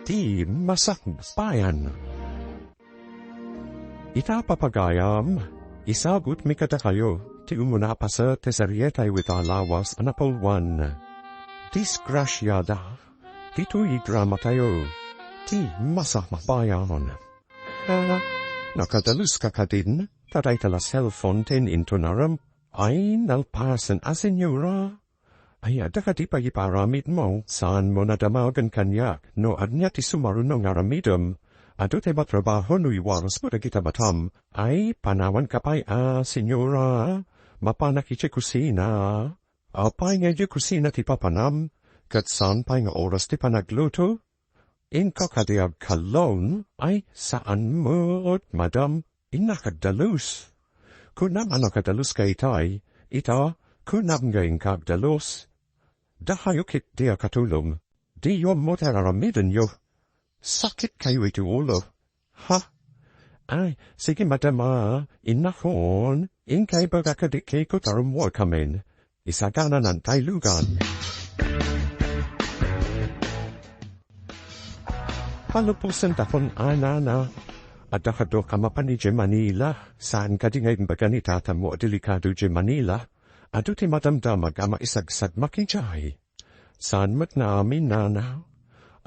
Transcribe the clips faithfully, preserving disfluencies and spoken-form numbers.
ti masakbayan. Ita, papagayam, isagutmi kadakayo ti umuna a paset ti serietayo ita a lawas a napulwan. Disgrasiada, ditoy dramatayo, ti masakbayan. Ah, nakadaluska kadin, ta dayta la cellphone ti intunaram. Ay, nalpasen a senyora. Ay, adda kadi pay iparamidmo? Saanmo nadamagen kaniak no ania ti sumaruno nga aramidem. Adu ti matrabaho no iwarasmo dagita batam. Ay, panawanka pay a, senyora. Mapanak idiay kusina. Apay nga idiay kusina ti papanam? Ket saan pay nga oras ti panagluto? Inka kadi agkallon? Ay, saan met, madam. Innak agdalus. Kunam a nakadaluska itay, ita, kunam nga inka agdalus. Dakayo ketdi a katulong, diyo ammo ti aramidenyo. Sakitkayo iti ulo. Ha? Ay, sige, madam, a, innakon, inka ibaga kadi Kiko ta rummuarkamin. Isagananan tay lugan. Palubosen dakon a, nana. Adda kaduak a mapan idiay Manila. Saan kadi nga imbaga ni tatammo a delikado idiay Manila? Adu ti madamdamag a maisagsagmak idiay. Saan met nga amin, nana.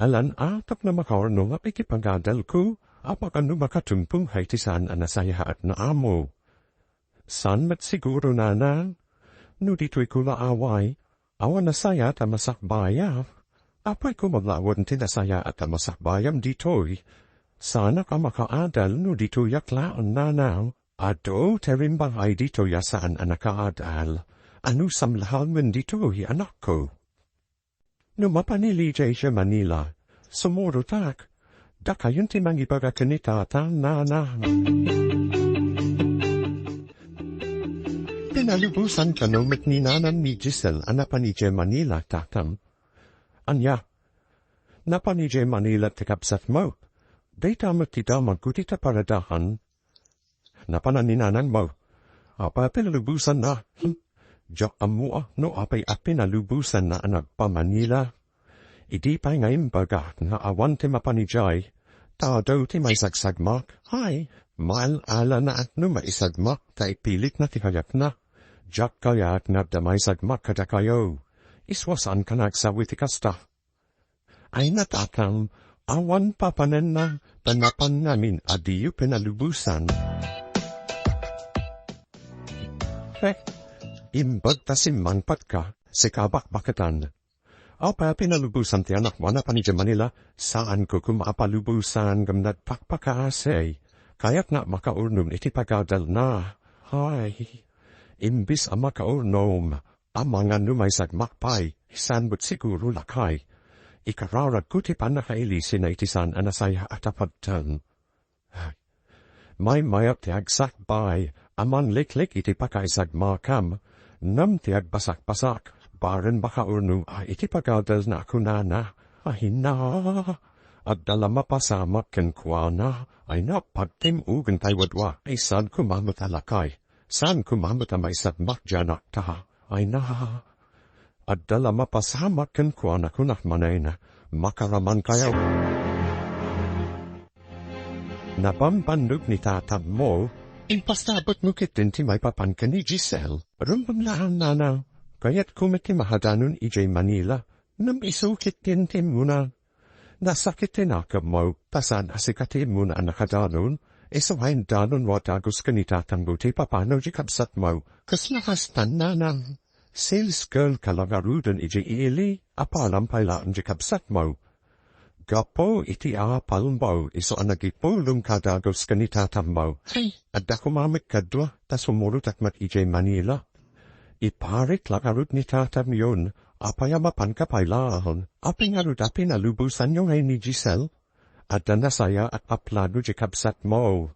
Alan-atak nga makaurnongak iti pangadalko, apay no makatungpong iti saan a nasayaat nga amo. Saan met siguro, nana? No ditoy ko la away, awan nasayaat a masakbayam. Apay koma laeng ti nasayaat a masakbayam ditoy. Saanak a makaadal no ditoyak laeng, nana. Adu ti rimbang ay ditoy a saan a nakaadal. Anusam laeng ditoy, anakko. No mapan idiay Manila, sumurotak. Dakayon ti mangibaga ken ni tata, nana. Pinalubosan kano met ni nanam ni Giselle a napan idiay Manila, tatam. Ania? Napan idiay Manila ti kabsatmo? Dayta met ti damagko dita paradahan. Napanan ni nanangmo. Apay a pinalubosanna? Hmm. Diak ammo a no apay a pinalubosanna a nagpa-Manila. Idi pay nga imbagak nga awan ti mapan idiay, ta adu ti maisagsagmak. Ay, maal-alanak no maisagmak ta ipilitna ti kayatna. Diak kayat nga adda maisagsagmak kadakayo. Isua, saanka nga agsawi ti kasta. Ay, natatam, awan papanenna, ta napan ngamin a diyo pinalubosan. Heh, imbag ta simmangpatka, sika a bakbaketan. Apay a pinalubosan ti anakmo a napan idiay Manila? Saanko koma a palubosan ngem nagpakpakaasi. Kayatna a makaurnong iti pagadalna. Ay, imbes a makaurnong, amangan no maisagsagmak pay, saan met siguro lakay. Ikararagko ti pannakailisina iti saan a nasayaat a padtan. Maymayat ti agsakbay a mangliklik iti pakaisagmakam, ngem ti agbasakbasak, bareng makaurnong a iti pagadalna, kunana. Ay, na, adda la mapasamak kenkuana. Ay, na, pagtim-ogen tay wadwa, ay, saan koma met a lakay. Saan koma met a maisagsagmak diay anakta. Ay, na, adda la mapasamak kenkuana, kunak manen, makaramankayo. Nabambannog ni tatammo, impasabetmo ketdin ti maipapan ken ni Giselle. Rumbeng laeng, nana, kayatko met ti mahadanon idiay Manila, ngem isu ketdin ti immuna. Nasakit ti nakemmo, ta saan a sika ti immuna a nakadanon, isu a indanonmo a dagus ken ni tatammo ti ipapanaw diay kabsatmo. Kasla kastan, nana. Sales girl ka la ngaruden idiay ili, apalam pay laeng diay kabsatmo. Gapu iti apalmo, isu a nagipulongka a dagus ken ni tatammo. Ay, adda koma met kadua, ta sumurotak met idiay Manila. Iparit la ngarud ni tatamyon, apay a mapanka pay laeng? Apay ngarud a pinalubosanyo ngay ni Giselle? Adda nasayaat a plano diay kabsatmo.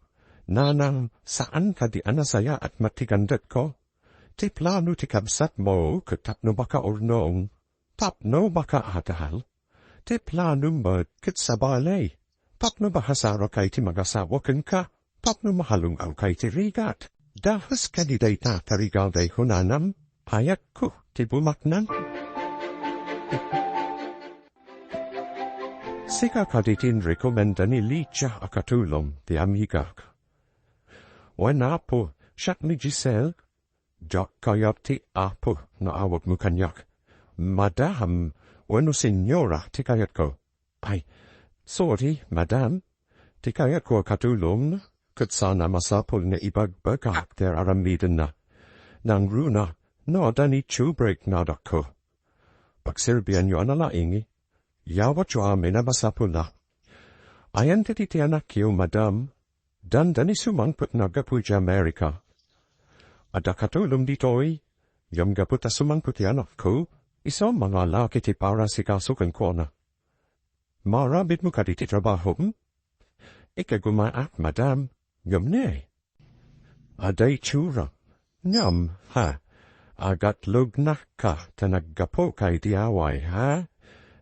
Nanang, saan kadi a nasayaat met ti gandetko? Ti plano ti kabsatmo ket tapno makaurnong, tapno makaadal. Ti planom met ket sabali, tapno makasaraka iti mangasawa kenka, tapno mahalong-awka iti rigat. Daes kadi dayta ti rigaoda, kunanam, kayatko ti bumaknang. Sika kadi ti inrekomenda ni Licha a katulong ti amigak. Wen, Apo, siak ni Giselle. Diak kayat ti Apo nga awagmo kaniak. Madam, wenno Senyora ti kayatko. Ay, sorry, Madam. Ti kayatko a katulong, ket saan a masapul nga ibagbagak ti ar-aramidenna. Nangruna, no adda ni tube break nga adakko. Pagserbianyo a nalaing, yawatyo amin a masapulna. Ayan ti ti anakyo, Madam. Dandani sumangpet nga aggapu idiay Amerika. Adda katulong ditoy, ngem gapu ta sumangpet ti anakko, isu a mangalaki ti parasikaso kenkuana. Maarabidmo kadi ti trabahom? Ikagumaak, Madam, ngem ne. Adda itsura. Ngem, ha, agatulognakka ta naggapuka iti away, ha?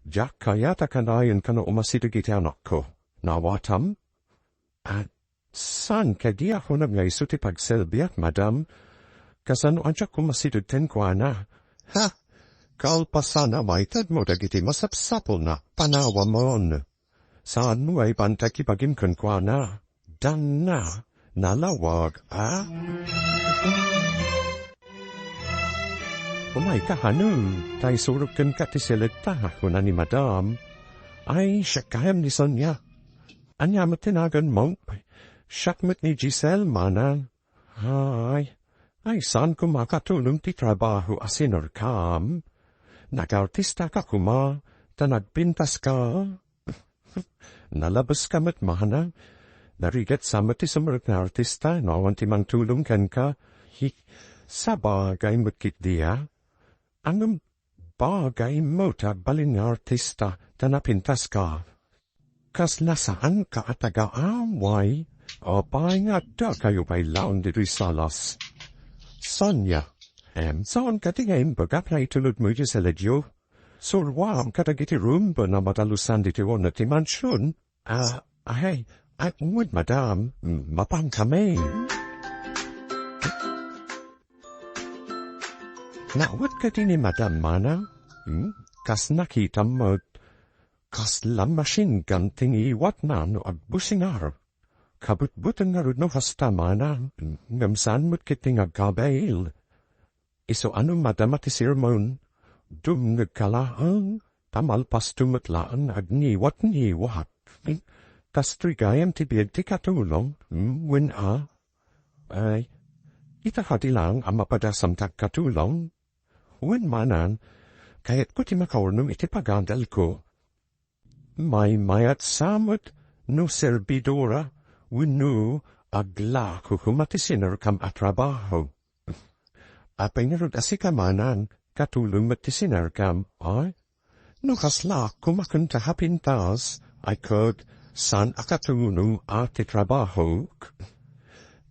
Diak kayat a kanayon kano umasideg iti anakko. Naawatam? A, saan kadi a kunam nga isu ti pagserbiak, Madam? Kasano a diak umasideg kenkuana? Ha? Kalpasan a maitedmo dagiti masapsapulna, panawamon. Saan nga ibantag ti bagim kenkuana? Danna, nalawag, a? Umayka, Hanu, ta isurok kenka ti seletta, kuna ni Madam. Ay, siak gayam ni Sonia. Ania met ti naganmo? Siak met ni Giselle, manang. Ay, ay, saan koma a katulong ti trabaho a sinerkam? Nagartistaka koma, ta nagpintaska. Nalabeska met, manang. Narigat sa met ti sumrek nga artista, no awan ti mangtulong kenka. Hi, sabagay met ketdi, a? Ngem bagaymo ta agbalin nga artista, ta napintaska. Kasla saanka a taga-away? Apay nga addakayo pay laeng ditoy salas? Sonia, em, saan kadi nga imbagak nga itulodmo iti saledio? Surwaam kadagiti rumba a matalusan ditoy uneg ti mansion. A, ay, ay, wen, Madam, mapankami. Naawat kadi ni Madam, manang? Hmm? Kas nakitam met, kasla machine gun ti ngiwatna no agbusingar. Kabutbuteng ngarud no kasta, manang, ngem saan met ketdi nga agkabail. Isu a no madama ti sermon, dumngegka laeng, ta malpasto met laeng nga agniwatniwat. Kastoy gayam ti biag ti katulong, mm, wen a? Ay, ita kadi laeng a mapadasam ti agkatulong? Wen, manang, kayatko ti makaurnong iti pagadalko. Maymayatsa met no serbidora wenno aglako koma ti sinerkam a trabaho. Apay ngarud a sika, manang, katulong met ti sinerkam, ay? No kasla koma ken ta a pintas, ay ket saan a katulong a ti trabahok?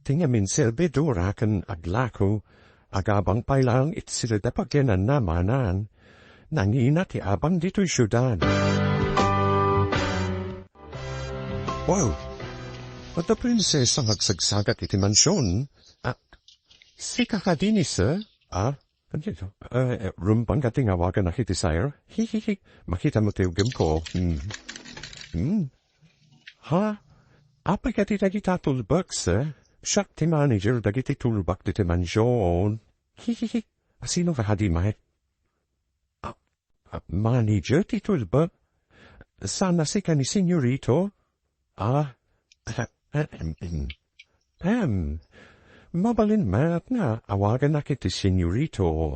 Ti ngamin serbidora ken aglako, agabang pay laeng iti sirida pagenanna, manang. Nangina ti abang ditoy siudad. Wow! Adda prinsesa nga agsagsagat iti mansion. Ah, sika kadi ni, sir? Ah, ano ito? Eh, eh, rumbang kadi nga awagan na iti sir? Hihihi. Makita mo ti ugem ko. Hmm. Hmm. Ha? Apay kadi dagita tulbek, sir? Siak ti manager dagiti tulbek ditoy mansion. Hihihi. Asino ka kadi, Mike? Ah, ah, manager ti tulbek? Saan a sika ni Senyorito? Ah, ahem, ahem. Ahem. Mabalin met nga awaganak iti Senyorito.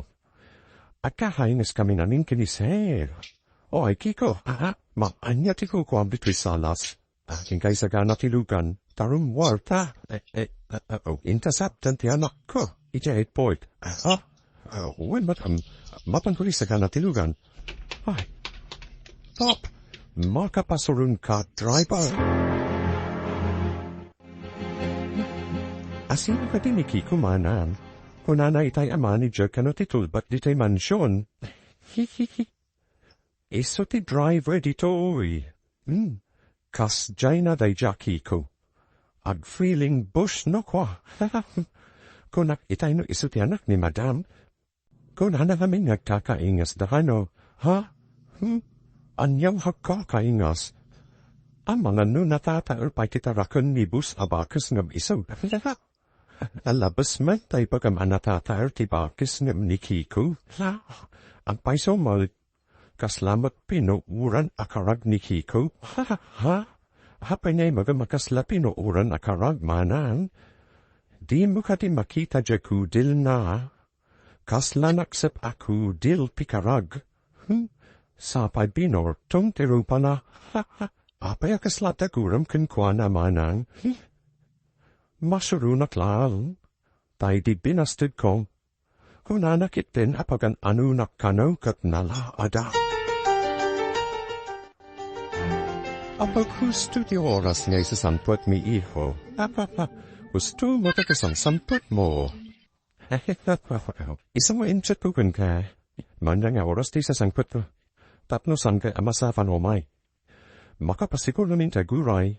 Agkakaingaskami ngamin ken ni Sir. O, ay, Kiko, ah, ah, ma-, ania ti kukuam ditoy salas? Akin kay sagana ti lugan, ta rummuarta. Eh, eh, eh, eh, oh, inta saptan ti anakko iti airport. Ah, ah, wen, madam, mapanko ti sagana ti lugan. Ay, Pop, makapasuron ka, driver. Asino kadi ni Kiko, manang? Kunana itay a manager kano ti tulbek ditoy mansion. Hihihi. Isu ti driver ditoy. Hmm. Kasdiay na daydiay, Kiko. Ag-feeling bush no kua. Kunak itay no isu ti anak ni madam. Kunana ngamin nga agkakaingas da kano. Ha? Hmm? Ania nga agkakaingas? Amangan no natataer pay ti taraken ni Boss a bakes ngem isu. Nalabes met ta ibagam a natataer ti bakes ngem ni Kiko. Agpayso met, kasla met pinooran a karag ni Kiko. Ha? Apay naimagam a kasla pinooran a karag, manang? Dimo kadi makita diay kudilna? Kasla naksep a kudil ti karag. Hmm? Sapay binortong ti rupana. Apay a kasla dagurem kenkuana, manang? Hmm? Masuronak laeng. Ta idi binastedko, kunana ketdin a pagan-anonak kano ket nalaada. Apay, husto ti oras nga isasampetmi, iho. Apapa, husto met a kasansampetmo. Isu nga insetko kenka. Manda nga oras ti sasangpetko. Tapno saanka a masapano umay. Makapasiguro ngamin ta aguray.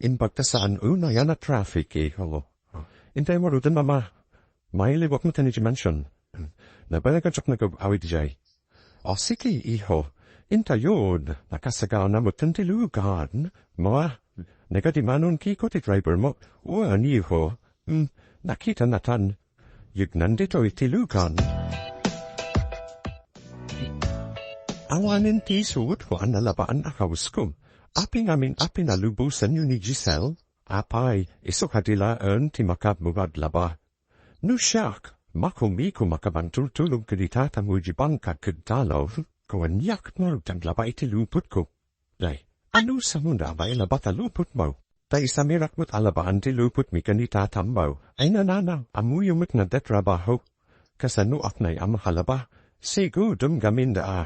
Imbag ta saan unayan a traffic, eh, hello. Intay maruten, mama. Mailiwak met idiay mansion. Nabayag a diak nagawid idiay. O, sige, iho. Intayon, nakasagana met ti lugan. Ma, nagadimanon Kiko ti driver mo. Wen, iho. Hmm, nakita natan. Yegnan ditoy ti lugan. Awanen ti isuot ko a nalabaan a kawesko. Apay ngamin a pinalubosanyo ni Giselle? Apay, isu kadi laeng ti makabungad laba. No siak, makumikom a kabantultulog ken ni tatamo idiay bangka ken dalaw, kaniak ngarud ti aglaba iti lupotko. Day, anusam a mailaba ta lupotmo? Ta isamirak met a labaan ti lupotmi ken ni tatammo. Ay nanang, ammoyo met nga adda trabaho. Kasanoak nay a makalaba? Sigudem ngamin da a.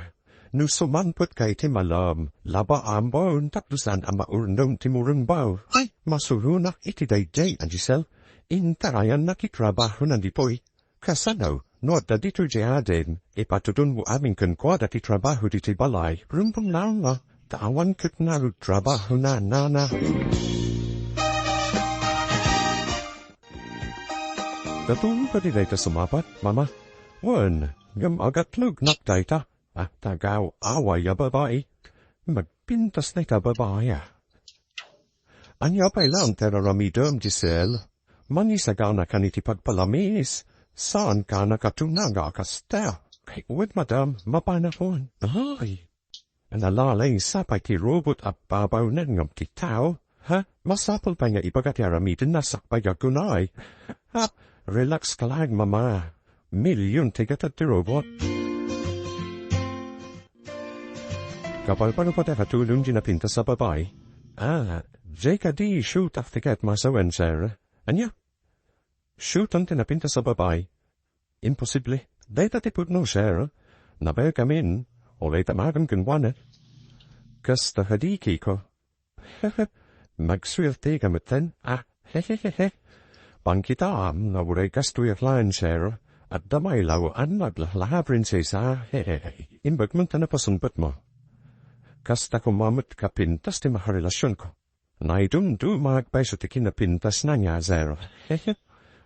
No sumangpetka iti malem, labaam tapno saan a maurnong ti murengmo. Ay, masuronak iti daydiay a Giselle. Intarayanna ti trabahona ditoy. Kasano, no adda ditoy diay adim, ipatudonmo amin kenkuana ti trabaho ditoy balay. Rumbeng laeng, ta awan ket ngarud trabahona, nana. Natulog kadi dayta sumabat, mama? Wen, ngem agatlognak dayta. Ah, tagaw-away a babai. Magpintas dayta babai, ah. Ania pay laeng ti ar-aramidem, Giselle? Mangisaganakan iti pagpalamis. Saanka a nakatunang a kasta. Kay wen, madam, mapanakon. Ay. Nalalaysa pay ti robot a babaw ngem ti tao. Ha? Masapul pay nga ibaga ti aramiden a sakbay a kunay. Ha? Relax ka laeng, mama. Million ti gatad ti robot. Kabalbalo pay ti katulong ti napintas a babai. Ah, diay kadi shoot-ak ti ket masawen, sir. Ania? Shoot-an ti napintas a babai? Imposible. Dayta ti pudno, sir. Nabayag amin. Uray ta magan kenkuana. Kasta kadi, Kiko. Magsuerteka metten, ah, hehehehe. Pangkitaam nga uray kastoy a client, sir, adda mailawaan nga aglahlaha, prinsesa, hehehe. Imbag man ta napasumpetmo. Kasta koma met kapintas ti makarelasionko. Naidumdumak pay isu ti kinapintasna nga, sir. Hehe.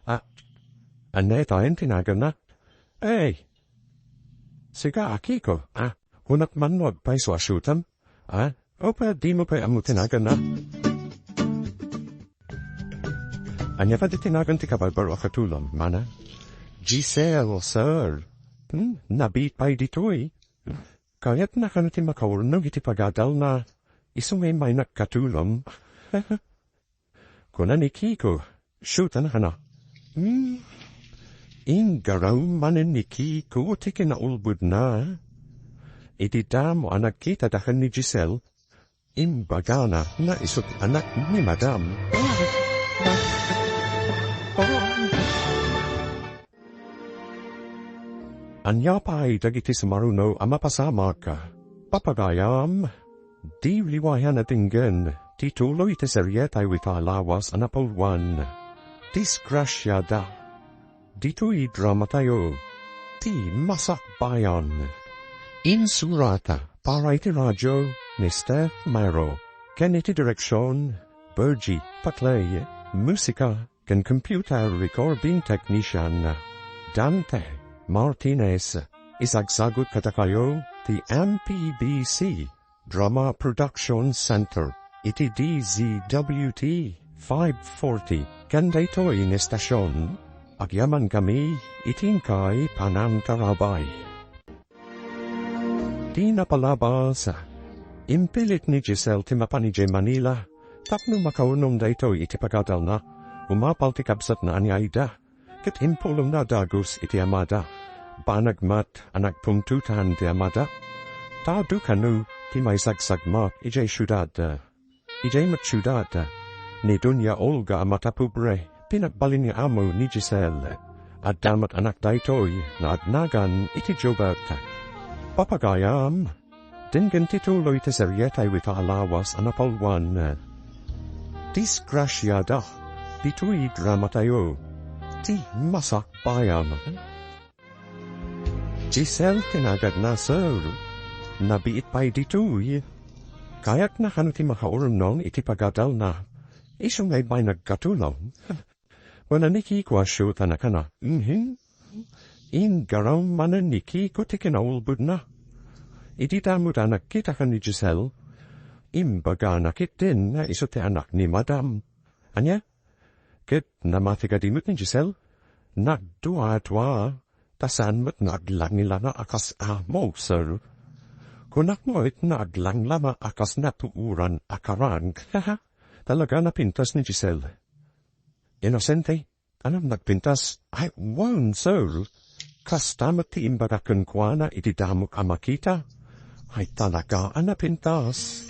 Ah, ania itaen ti naganna? Ey! Sika, Kiko, ah, kunak man no agpayso a shoot-am? Ah, o pay dimo pay ammo ti naganna? Ania kadi ti nagan ti kabalbalo a katulom, mana? Giselle, sir. Hmm, nabiit pay ditoy. Kayatna kano ti makaurnong iti pagadalna, isu nga immaynak katulom. Kuna ni Kiko, shoot-an kano. Hmm. Inggaraw manen ni Kiko ti kinaulbodna. Iti damo a nagkitada ken ni Giselle, imbagana nga isu ti anak ni Madam. Ania pay dagiti sumaruno a mapasamak? Papagayam, di liwayan a denggen ti tuloy ti serie tayo ita a lawas a napulwan. Disgrasiada. Ditoy dramatayo, ti Masakbayan. Insurata para iti radio ni Steph Maro. Ken iti direksion, Virgie Paclay. Musika, ken computer recording technician, Dante Martinez. Isagsagut kadakayo ti M P B C Drama Production Center. Iti D Z W T five forty, ken daytoy nga estasion, agyamankami iti inkay panangtarabay. Ti napalabas, impilit ni Giselle ti mapan idiay Manila tapno makaunong daytoy iti pagadalna. Umapal ti kabsatna a ni Aida, ket impulongna a dagus iti amada. Banag met a nagpungtotan ti amada, ta adu kano ti maisagsagmak idiay siudad. Idiay met siudad, ni Doña Olga a matapobre, pinagbalin nga amo ni Giselle. Adda met anak daytoy nga agnagan iti Jobert. Papagayam, denggen ti tuloy ti serietayo ita a lawas a napalwan. Disgrasiada, ditoy dramatayo, ti masakbayan. Giselle ti naganna, sir. Nabiit pay ditoy. Kayatna kano ti makaurnong iti pagadalna. Isu ngay pay nagkatulong. Kuna ni Kiko a siudad a nakana. Mhm. Inggaraw manen ni Kiko ti kinaulbodna. Idi damo da nagkita ken ni Giselle, imbagana ketdin nga isu ti anak ni Madam. Ania? Ket namati kadi met ni Giselle? Nagduadua, ta saan met nga aglangilanga a kas amo, sir. Kunak met nga aglanglanga a kas napuoran a karag. Talaga a napintas ni Giselle. Inosente, anak nagpintas? Ay, wen, sir. Kasta met ti imbagak kenkuana idi damok a makita. Ay, talaga a napintas.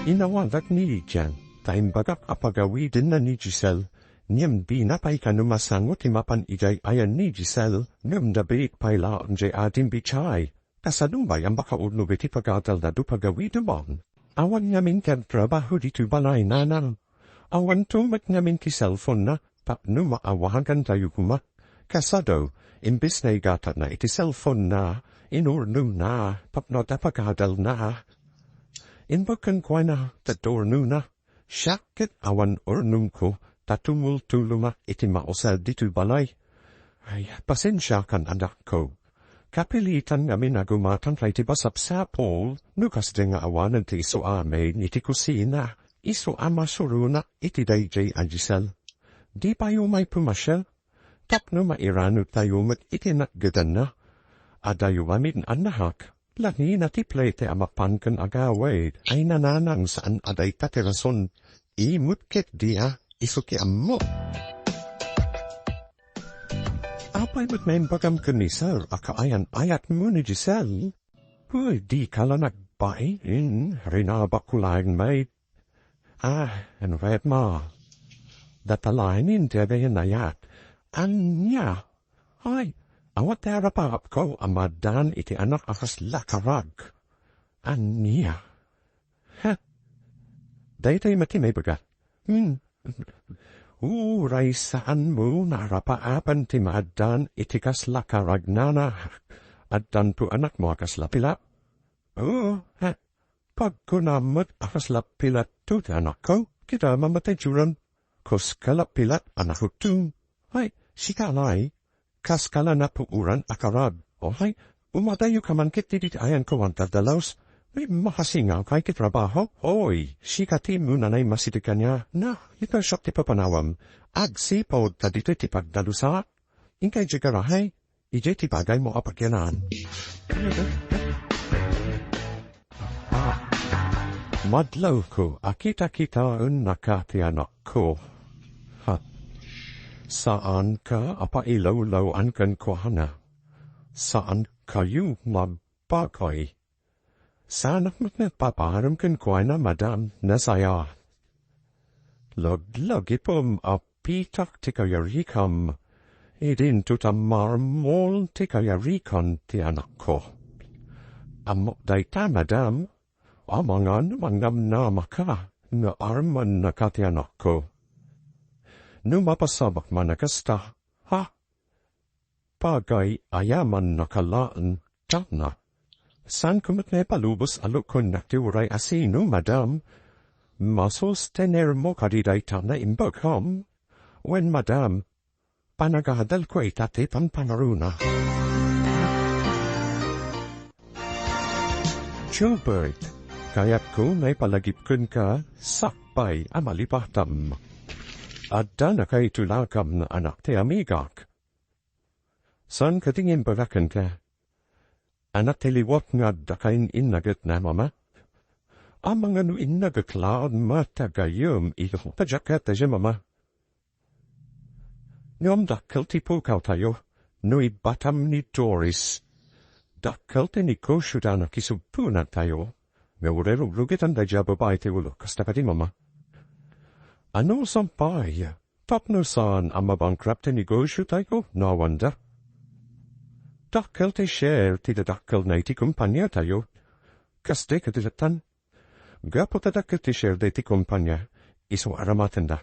Inawatak ni Lidian, ta imbagak a pagawidenna ni Giselle, ngem dina pay kano masango ti mapan idiay ayan ni Giselle, ngem nabiit pay laeng diay ading bidiay. Kasano pay a makaurnog iti pagadalna no pagawidem? Awan ngamin ti agtrabaho ditoy balay, nanang. Awanto met ngamin ti cellphone-na tapno maawagantayo koma. Kasano, imbes nga igatana iti cellphone-na, inurnongna tapno adda pagadalna. Imbag kenkuana ta adda urnongna. Siak ket awan urnongko ta tumultulomak iti mausal ditoy balay. Ay, pasensiakan, anakko. Kapilitan ngamin a gumatangka iti basapsapul no kasdi nga awanen ti isu amin iti kusina. Isu a masuronak iti daydiay a Giselle. Di payo umay pumasiar tapno mairanotayo met iti natgedanna. Adayo amin, annahak. Lagina ti plete a mapan ken agawid. Ay, nanang, saan a dayta ti rason. Imut ketdi a, isu ti ammo. Apay met nga imbagam ken ni Sir a kaayan-ayatmo ni Giselle? Uy, dika la nagbain, rinabakko laeng met. Ah, ano kayat ma? Data laeng ti agayan-ayat. Ania? Ay, awan ti arapaapko a maaddaan iti anak a kasla karag. Ania? Ha? Daytoy met ti maibaga. Hmm. Uray saanmo nga arapaapan ti maaddaan iti kasla karagnana. Addanto anakmo a kasla pila? Oo, ha? Pagkunam met a kasla pilatto ti anakko, kita mamatay juran. Kaskala pilat anakko. Ay, sika lay, kaskala napuoran a karag. O hay, umadayo ka man ket ti ditayan ko wan tardalaus. Ay, makasingawkay ti trabaho. Oy, sika ti munanay masidi kaniana. Ikaw siak ti papanawam. Agsipud ta ditoy ti pagdalusak. Inkay di garahay. Idiay ti bagaymo a pagyanan. Ah, madlawko a kita-kitaennaka ti anakko. Ha. Saanka a pailawlawan kenkuana. Saankayo magbagay. Saanak met nga agpapaarem kenkuana, madam, nasaya. Laglagipem a pitak ti kayarikam, idinto ta marmol ti kayarikan ti anakko. Ammok dayta, madam, amangan no mannamnamaka nga armannaka ti anakko. No mapasabak man a kasta, ha? Pagay-ayamannaka laeng, tatna. Saanko met nga ipalubos a lukonnak ti uray a sino, madam. Masostenermo kadi dayta nga imbagam? Wen, madam, panagadalko ita ti pampangaruna. Gilbert, kayatko nga ipalagip kenka, sakbay a malipatam. Adda nakaitu lakam nga anak ti amigak. Saan kadi nga imbagak kenka? Anak ti liwat nga adda kain-innagetna, Mama. Amangan no innagek laeng met a gayyem, ido. Ta diak ket, Mama. Ngem dakkel ti pukawtayo no ibbatam ni Doris. Dakkel ti negosioda a nakisubponantayo. Nga uray rugrugitan daydiay a babai ti ulo, kasta kadi, Mama? Ano, saan pay? Tapno saan a mabankrupt ti negosiotayo no awanda? Dakkel ti share ti dadakkelna iti kompaniatayo. Kasta kadi latta? Gapu ta dakkel ti share daytoy kompania, isu aramatenda.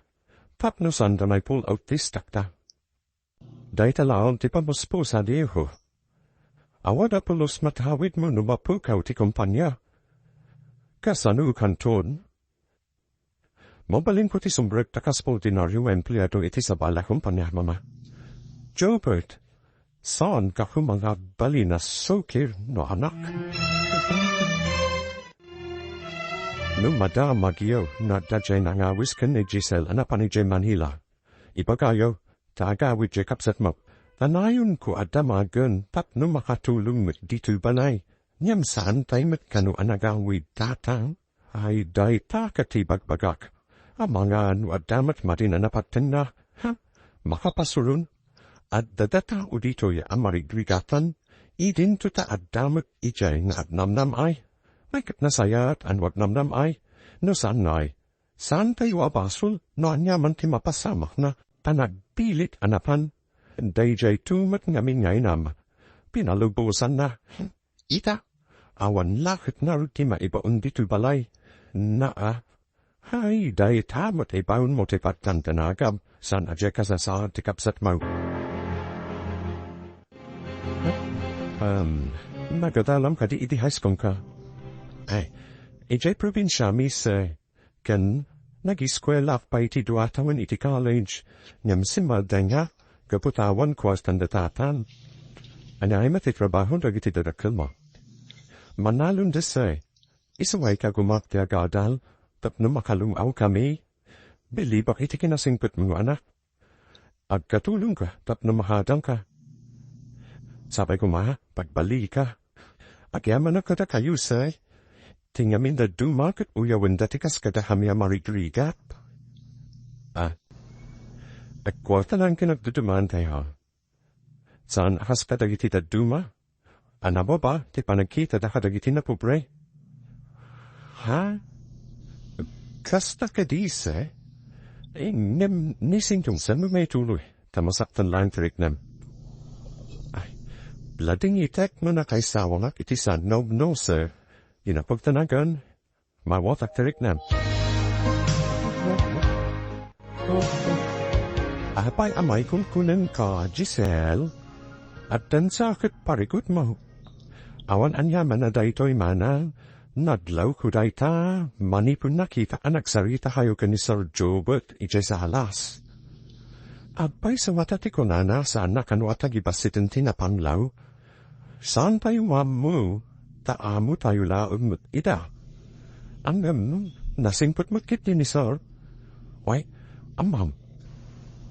Tapno saanda nga i-pull out ti stockda. Dayta laeng ti pamuspusayo. Awan a pulos matawidmo no mapukaw ti kompania. Kasano kanton? Mabalinko ti sumrek ta kas ordinario nga empleado iti sabali a kompania, Mama. Gilbert, saanka koma nga agbalin a sukir no anak. No madamagyo, no adda diay nangawis ken ni Giselle a napan idiay Manila, ibagayo, ta agawid diay kabsatmo. Ta nayonko a damagen tapno makatulong met ditoy balay. Ngem saantay met kano a nagawid data? Ay, dayta ket ti ibagbagak. Amangan no adda met madin a napattenna, ha? Makapasuron? Adda data ditoy a marigrigatan? Idinto ta adda met idiay nga agnamnam-ay. Ay, ket nasayaat a no agnamnam-ay. No saan ngay, saantayo a basol no aniaman ti mapasamakna ta nagpilit a napan. Daydiayto met ngamin nga inam, pinalubosanna. Ita, awan la ket ngarud ti maibaon ditoy balay. Naa, hay, dayta met ibaonmo ti pattan ti nagam, saan a diay kasasaad ti kabsatmo. Um, nagadalam kadi idi high school ka? Ay, idiay probinsia, Miss, eh, Ken nagiskuelak pay iti dua a tawen iti college, ngem simmalda nga gapu ta awan kuarta dayta. Aniay met ti trabaho dagiti dadakkelmo? Manalon dessay, isuay ka gumak ti agadal tapno makalung-awkami. Bilibak iti kinasingpetmo nga anak. Agkatulongka tapno mahadangka. Sapay koma, pagbalika. Agyamanak kadakayo, say. Ti ngamin dadduma ket uyawenda ti kaskada a marigrigat. Ah. Agkuarta laeng ken agdudumaantayo. Saan a kas kadagiti dadduma? A nababa ti panagkitada kadagiti napobre. Ha? Kasta kadi, say? Eh, ngem ni Singkong, saan mo maituloy? Ta masaktan laeng ti riknam. Ay, ladingitek no nakaisawanak iti saan nga ubno, sir. Inapagtanagan, mawatak ti riknam. Apay a maikunkunenka, Giselle? Addan sa ket parikutmo. Awan aniaman a daytoy manen, nadlawko dayta, manipud nakita a nagsaritayo ken ni Sir Gilbert idiay salas. Apay sa mata ti kunana, saanna kano a tagibassiten ti napanglaw? Saantayo maammo, ta amotayo laeng met ida. Ngem, nasingpet met ketdi ni Sir. Wen, ammom,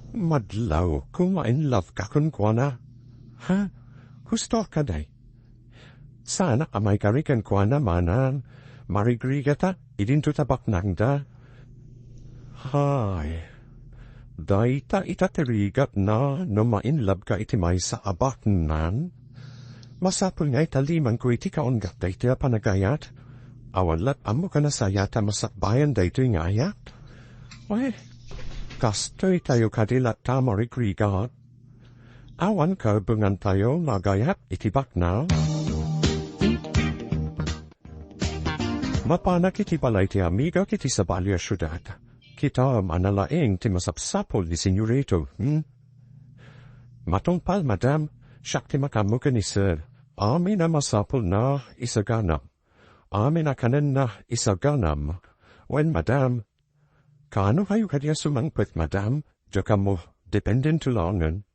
madlawko nga in love ka kenkuana. Ha? Husto kadi? Saanak a maikari kenkuana manen, marigrigatak, idinto ta baknangda. Hay, dayta ita ti rigatna no ma-in love ka iti maysa a baknang. Masapul nga italimanko iti kaunggat daytoy a panagayat. Awan lat ammok a nasayaat a masakbayan daytoy nga ayat. Wen, kastoytayo kadi latta marigrigat. Awan kaubbengantayo nga agayat iti baknang. Mapanak iti balay ti amigak iti sabali a siudad. Kitam a nalaing ti masapsapul ni Senyorito, hmm? Matungpal, madam, siak ti makaammo ken ni Sir. Amin a masapulna, isaganam. Amin a kanenna, isaganam. Wen, madam, kaanokayo kadi a sumangpet, madam? Diak ammo, dependento laengen.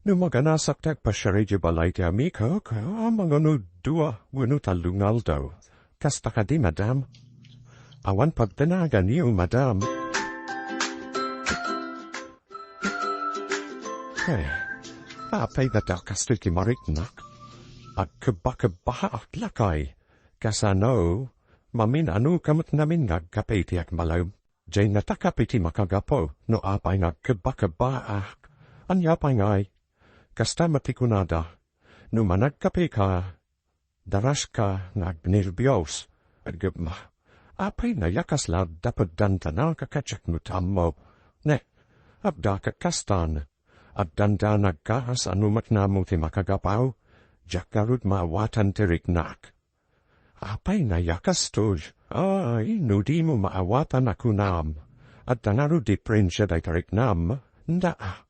No maganasak ti agpasiar idiay balay ti amikok, a, mangano dua wenno tallo nga aldaw. Kasta kadi, madam? Awan pagdanaganyo, madam. Eh, apay nga ta kastoy ti mariknak? Agkebba-kebbaak lakay. Kasano, mamin-anoka met ngamin nga agkape iti agmalem? Diay natakapi ti makagapu no apay nga agkebba-kebbaak. Ania pay ngay? Kasta met ti kunada, no managkapeka, daraska nga agnerbios. Aggebma, apay nga yakas la adda pay dandananak a kadiak no tammo? Ne, adda ket kastan. Agdandanagka a sano met nga ammo ti makagapu, diak ngarud maawatan ti riknak. Apay nga yakas toy? Ay, no dimo maawatan a kunam, adda ngarud diferensia dayta riknam? Daa.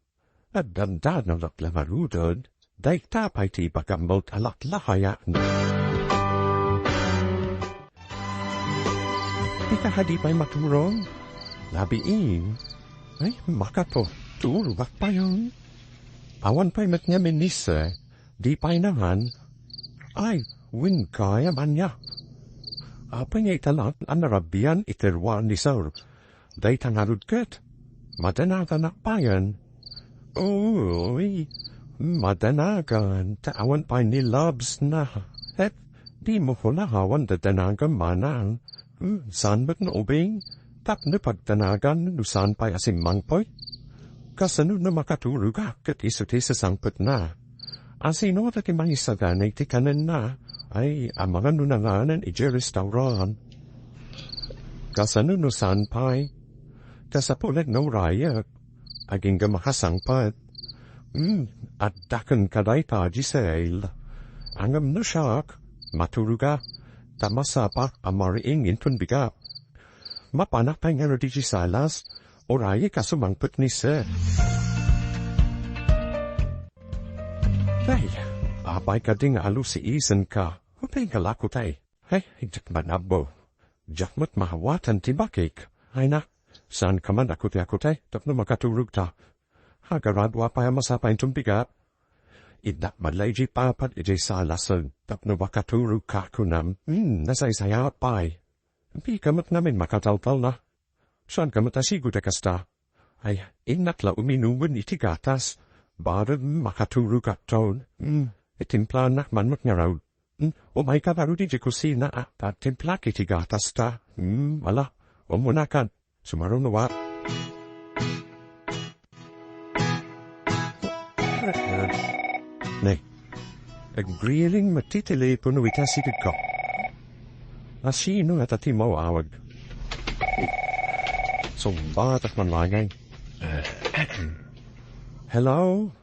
Agdandanagak la ngaruden, dayta pay ti ibagam met a laklakayakna. Ita kadi pay maturong? Labiin? Ay, makato, turogak payen. Awan pay met ngamin ni Sir, di pay nangan. Ay, wen kayam ania. Apay nga ita laeng a narabian iti ruar ni Sir? Dayta ngarud ket, madanaganak payen. Oy, madanagan, ta awan pay ni Labs na. Het, dimo koma awan dadanagam manang. Hmm, saan met no ubing? Tapno pagdanagan no saan pay a simmangpet? Kasano no makaturogak ket isu ti sasangpetna? A sino ti mangisagana iti kanenna? Ay, amangan no nanganen idiay restaurant. Kasano no saan pay? Kasapulan nga urayek, agingga makasangpet. Hmm, adda kenka dayta, Giselle. Ngem no siak, maturogak, ta masapak a mariing inton bigak. Mapanak pay ngarud idiay salas, urayek a sumangpet ni Sir. Ay, apay kadi nga alusiisenka? Ubing ka la, kutay. Ay, diak manabbo. Diak met maawatan ti bakik. Ay na, saanka man a kutiakutay tapno makaturogta. Agarado a pay a masapay inton bigak. Innak man la idiay papan idiay salasen tapno makaturogka, kunam. Hmm, nasaysayaat pay. Dika met ngamin makataltalna. Saanka met a sigud a kasta? Ay, innak la uminumen iti gatas. Barem makaturogakton. Hmm, itimplanak man met ngarud. Hmm, umayka ngarud idiay kusina a, ta timplak iti gatasta. Hmm, ala, umunakan. Sumaruno a. Ne, agriring met ti telepono iti asidegko. A, sino ngata ti maw-awag? Sungbatak man laeng. Hello?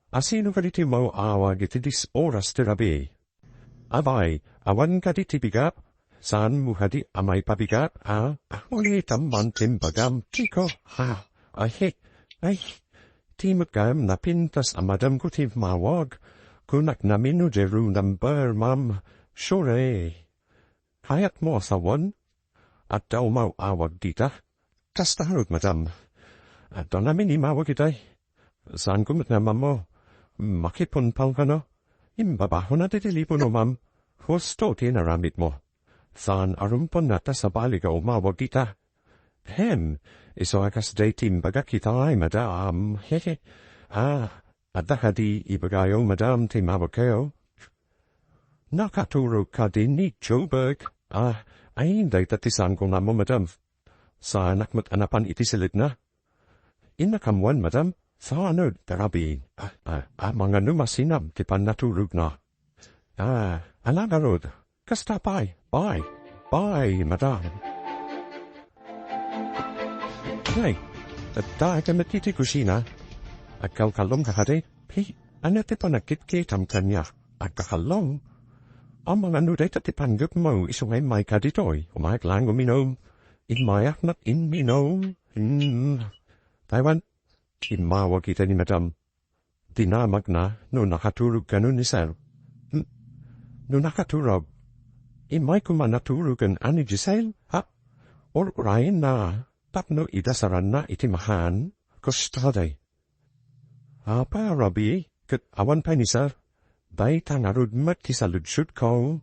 A, sino kadi ti maw-awag iti dis oras ti rabii? Abay, awan kadi ti bigak? Saanmo kadi a maipabigak, a? Ulitam man ti imbagam, Chico, ha? Ay, ay, ti met gayam napintas a madamko ti immawag. Kunak nami no diay room number, ma'am. Sure. Kayatmo a sawen? Adda umaw-awag dita? Kasta ngarud, madam. Adda ngamin immawag itay. Saanko met nga maammo. Makipungpal kano? Imbabakona ti telepono, ma'am. Husto ti inaramidmo. Saan a rumbeng ta sabali nga umawag ita. Hem, isu a kasdiay ti imbagak ita, ay, madam. Hehe. Ah, adda kadi ibagayo, madam, ti immawagkayo? Nakaturog kadi ni Joburg? Ah, ay, dayta ti saanko nga ammo, madam. Saanak met a napan iti silitna. Innak ammoen, madam. Saan, ti rabii. Ah, ah, amangan no masinam ti pannaturogna. Ah, ala ngarud. Kasta pay. Bye. Bye, madam. Nay, adda ka met iti kusina. Agkalkallongka kadi? Hey, ania ti panagkitkitam kaniak? Agkakallong? Amangan no dayta ti panggepmo isu nga immayka ditoy. Umayka laeng uminum. Immayak met imminum. Hmm. Taywan, immawag ita ni madam. Dinamagna no nakaturog kano ni Sir. Hmm. No nakaturog, immay koma naturogen a ni Giselle, ha? Ur-urayenna tapno idasaranna iti mahan, kasta day. Apay a rabii, ket awan pay ni Sir? Dayta ngarud met ti saludsodko.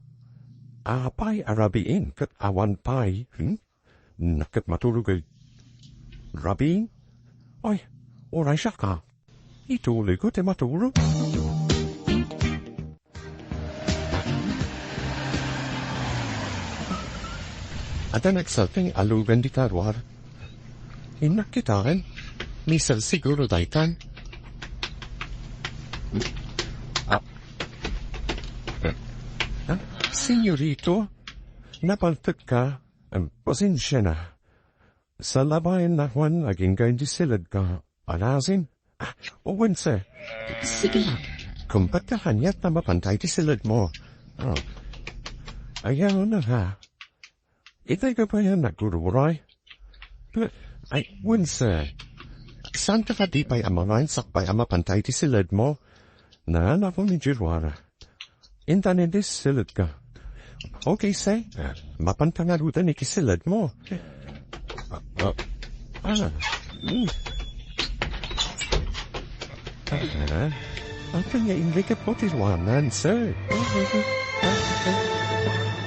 Apay a rabiin, ket awan pay, hmm? Naket maturog ay rabii? Ay, uray siak a. Ituloyko ti maturog. Adda nagsalteng alugan dita ruar. Innak kitaen, ni Sir siguro daytan. Ah. Ah, Senyorito, napaltek ka? Em, pasensia na. Salabayen na, Juan, agingga iti siledka. Alasin? Ah, wen, sir. Sige. Kumpet ka kaniat ta mapantay ti siledmo. Oh. Ayaw na, ha? Itay ka pa yan nagrururay? Ay, wen, sir. Saan ka kadi pay a mangan sakbay a mapantay ti siledmo? Naan ako ni Jirwara. Intan iti siledka. Okay, say. Mapanta ngaruden iti siledmo. Ah, ah, ah. Mm. Ah, ah. Ata nga inrikep mo ti ruangan, sir.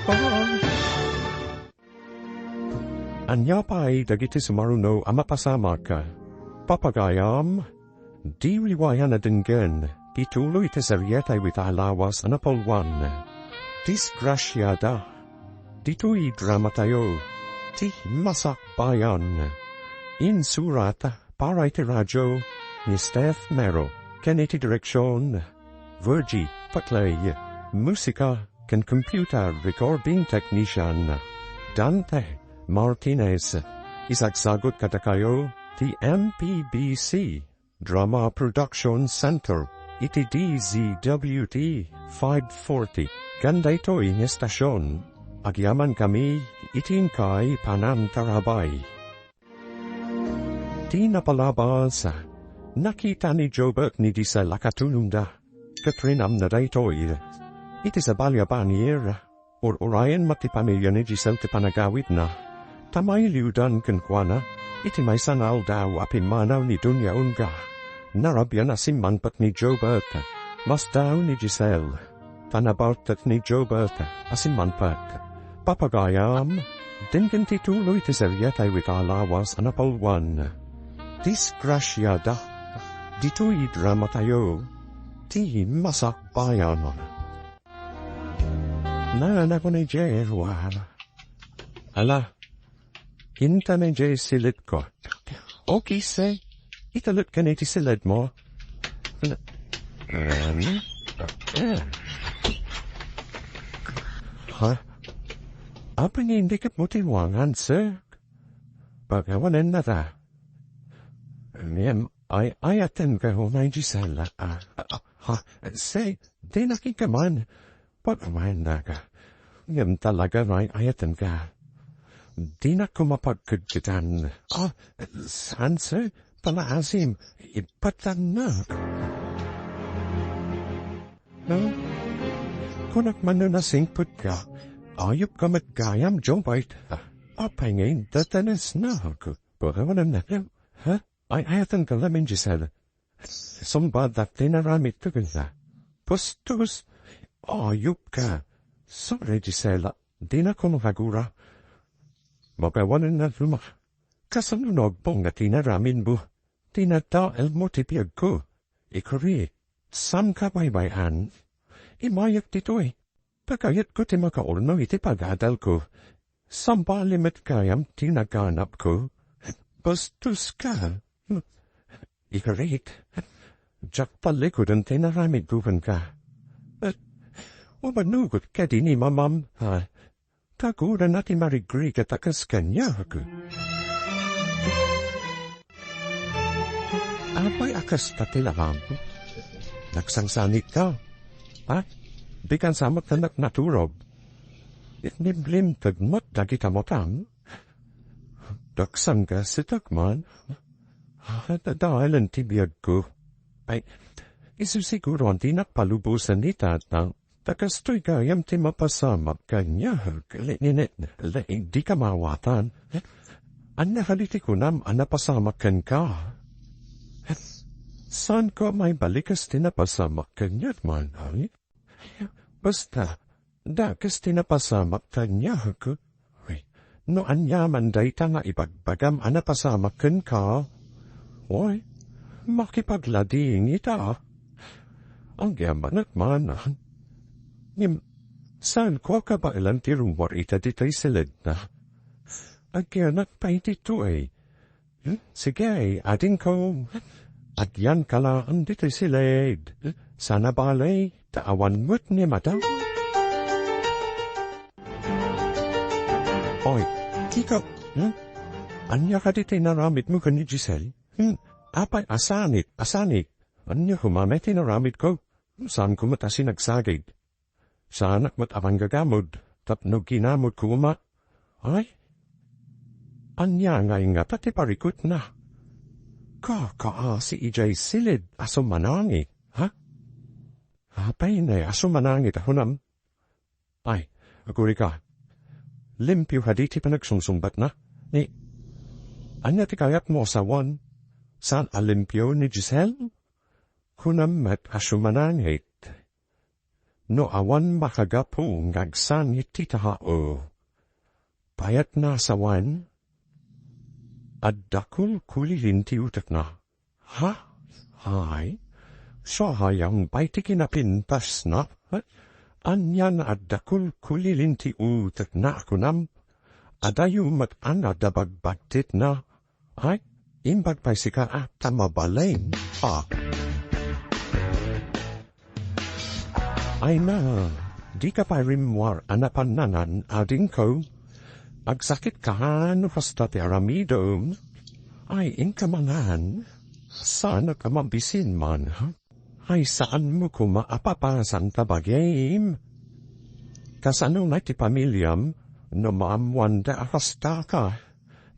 Bye. Ania pay dagiti sumaruno a mapasamak? Papagayam, di riwayan a denggen ti tuloy ti serietayo ita a lawas a napalwan. Disgrasiada. Ditoy dramatayo, ti Masakbayan. Insurat para iti radio ni Steph Mero, ken iti direksion, Virgie Paclay, musika ken computer recording technician, Dante Martinez. Isagsagut kadakayo ti M P B C Drama Production Center iti D Z W T five forty. Ken daytoy nga estasion, agyamankami iti inkay panangtarabay. Ti napalabas, nakita ni Jobert ni Giselle a katunongda, ket rinamna daytoy. Iti sabali a panir, ur-urayen met ti pamilia ni Giselle ti panagawidna, ta mailiwdan kenkuana iti maysa nga aldaw a pimmanaw ni Doña Olga. Narabian a simmanpet ni Jobert. Masdaw ni Giselle. Ta nabaltek ni Jobert a simmanpet. Papagayam, denggen ti tuloy ti serietayo ita a lawas a napalwan. Disgrasiada. Ditoy dramatayo, ti Masakbayan. Naan ako ni Jay Juan. Ala, Kinta ni Jay siledko. Okay, say, italet ka na iti siledmo. Ano? Ah. Ha? Apay nga indikep mo ti ruangan, sir? Pagawanen na ta. Ngem, ay, ayaten ka, Hunay Gisela. Ah, ah, ha? Say, di nakikiman. Pagmamanda ka. Ngem talaga nga ay-ayaten ka. Dinak koma pagkedkedan. Ah, saan, sir? Palaasim, ipatangna. No? Kunak man no nasingpet ka, ayup ka met gayam, Joe White. Apay nga indatanasnak? Pagawalem na, ha? Ay-ayaten ka lamin, Giselle. Sumbadak ti naramidto kenka. Bastos! Ayup ka! Sorry, Gisela. Dinak koma agura. Makawanen na luma. Kasano no agbong nga ti naramidmo? Ti nataelmo ti biagko. Ikari, saan ka baybay-an? Imayek ditoy. Pakayatko ti makaurno iti pagadalko. Sambali met gayam ti naganapko. Bastos ka. Ikarik, diak pallikoden ti naramidko kenka. Umanugot kadi ni mamam, ha? Tagurana ti marigrigat a kas kaniak. Apay a kasta ti lamam? Nagsangsanit ka? Ha? Di ka sa met naturog? Nimlimted met dagita matam? Dagsan ka sitak man? Dadaelen ti biagko. Ay, isu siguro a dinak palubosen ni Tatang. Ta kastoy gayam ti mapasamak kaniak, li-, ni-, ni-, li-, di ka mawatan. Ania kadi ti kunam a napasamak kenka? Saanko a maibalik kas ti napasamak kaniak man, ay? Basta, dakes ti napasamak kaniak. Ay, no ania man dayta nga ibagbagam a napasamak kenka, oy, makipaglading ita. Agyamanak man. Ngem, saanko a kabaelan ti rummuar ita ditoy siledna. Agyanak pay ditoy. Hmm? Sige, adingko. Agyanka laeng ditoy siled. Saan a bale, ta awan met ni madam. Oy, Kiko, hmm? Ania kadi ti inaramidmo ken ni Giselle? Hmm? Apay, asanit, asanit. Ania koma met ti inaramidko? Saanko met a sinagsagid. Saanak met a manggagamod tapno ginamodko koma. Ay, ania ngay ngata ti parikutna? Kakaasi idiay siled a sumanangit, ha? Apay nay a sumanangit a kunam? Ay, agurika. Limpio kadi ti panagsungsungbatna? Ni, ania ti kayatmo a sawen? Saan a limpio ni Giselle? Kunam met a sumanangit. No awan makagapu nga agsangit ti tao, payatna a sawen? Adda kulkulilin ti utekna. Ha? Ay, sayang pay ti kinapintasna. Ania nga adda kulkulilin ti utekna a kunam? Adayo met a nadabagbagtitna. Ay, imbag pay sika a ta mabalin. Ah. Ay na, dika pay rimmuar a napan mangan, adingko. Agsakitka no kasta ti aramidem. Ay, inka mangan. Saanak a mabisin man, ha? Ay, saanmo koma a papasan ta bagim? Kasano ngay ti pamiliam no maammoanda a kastaka?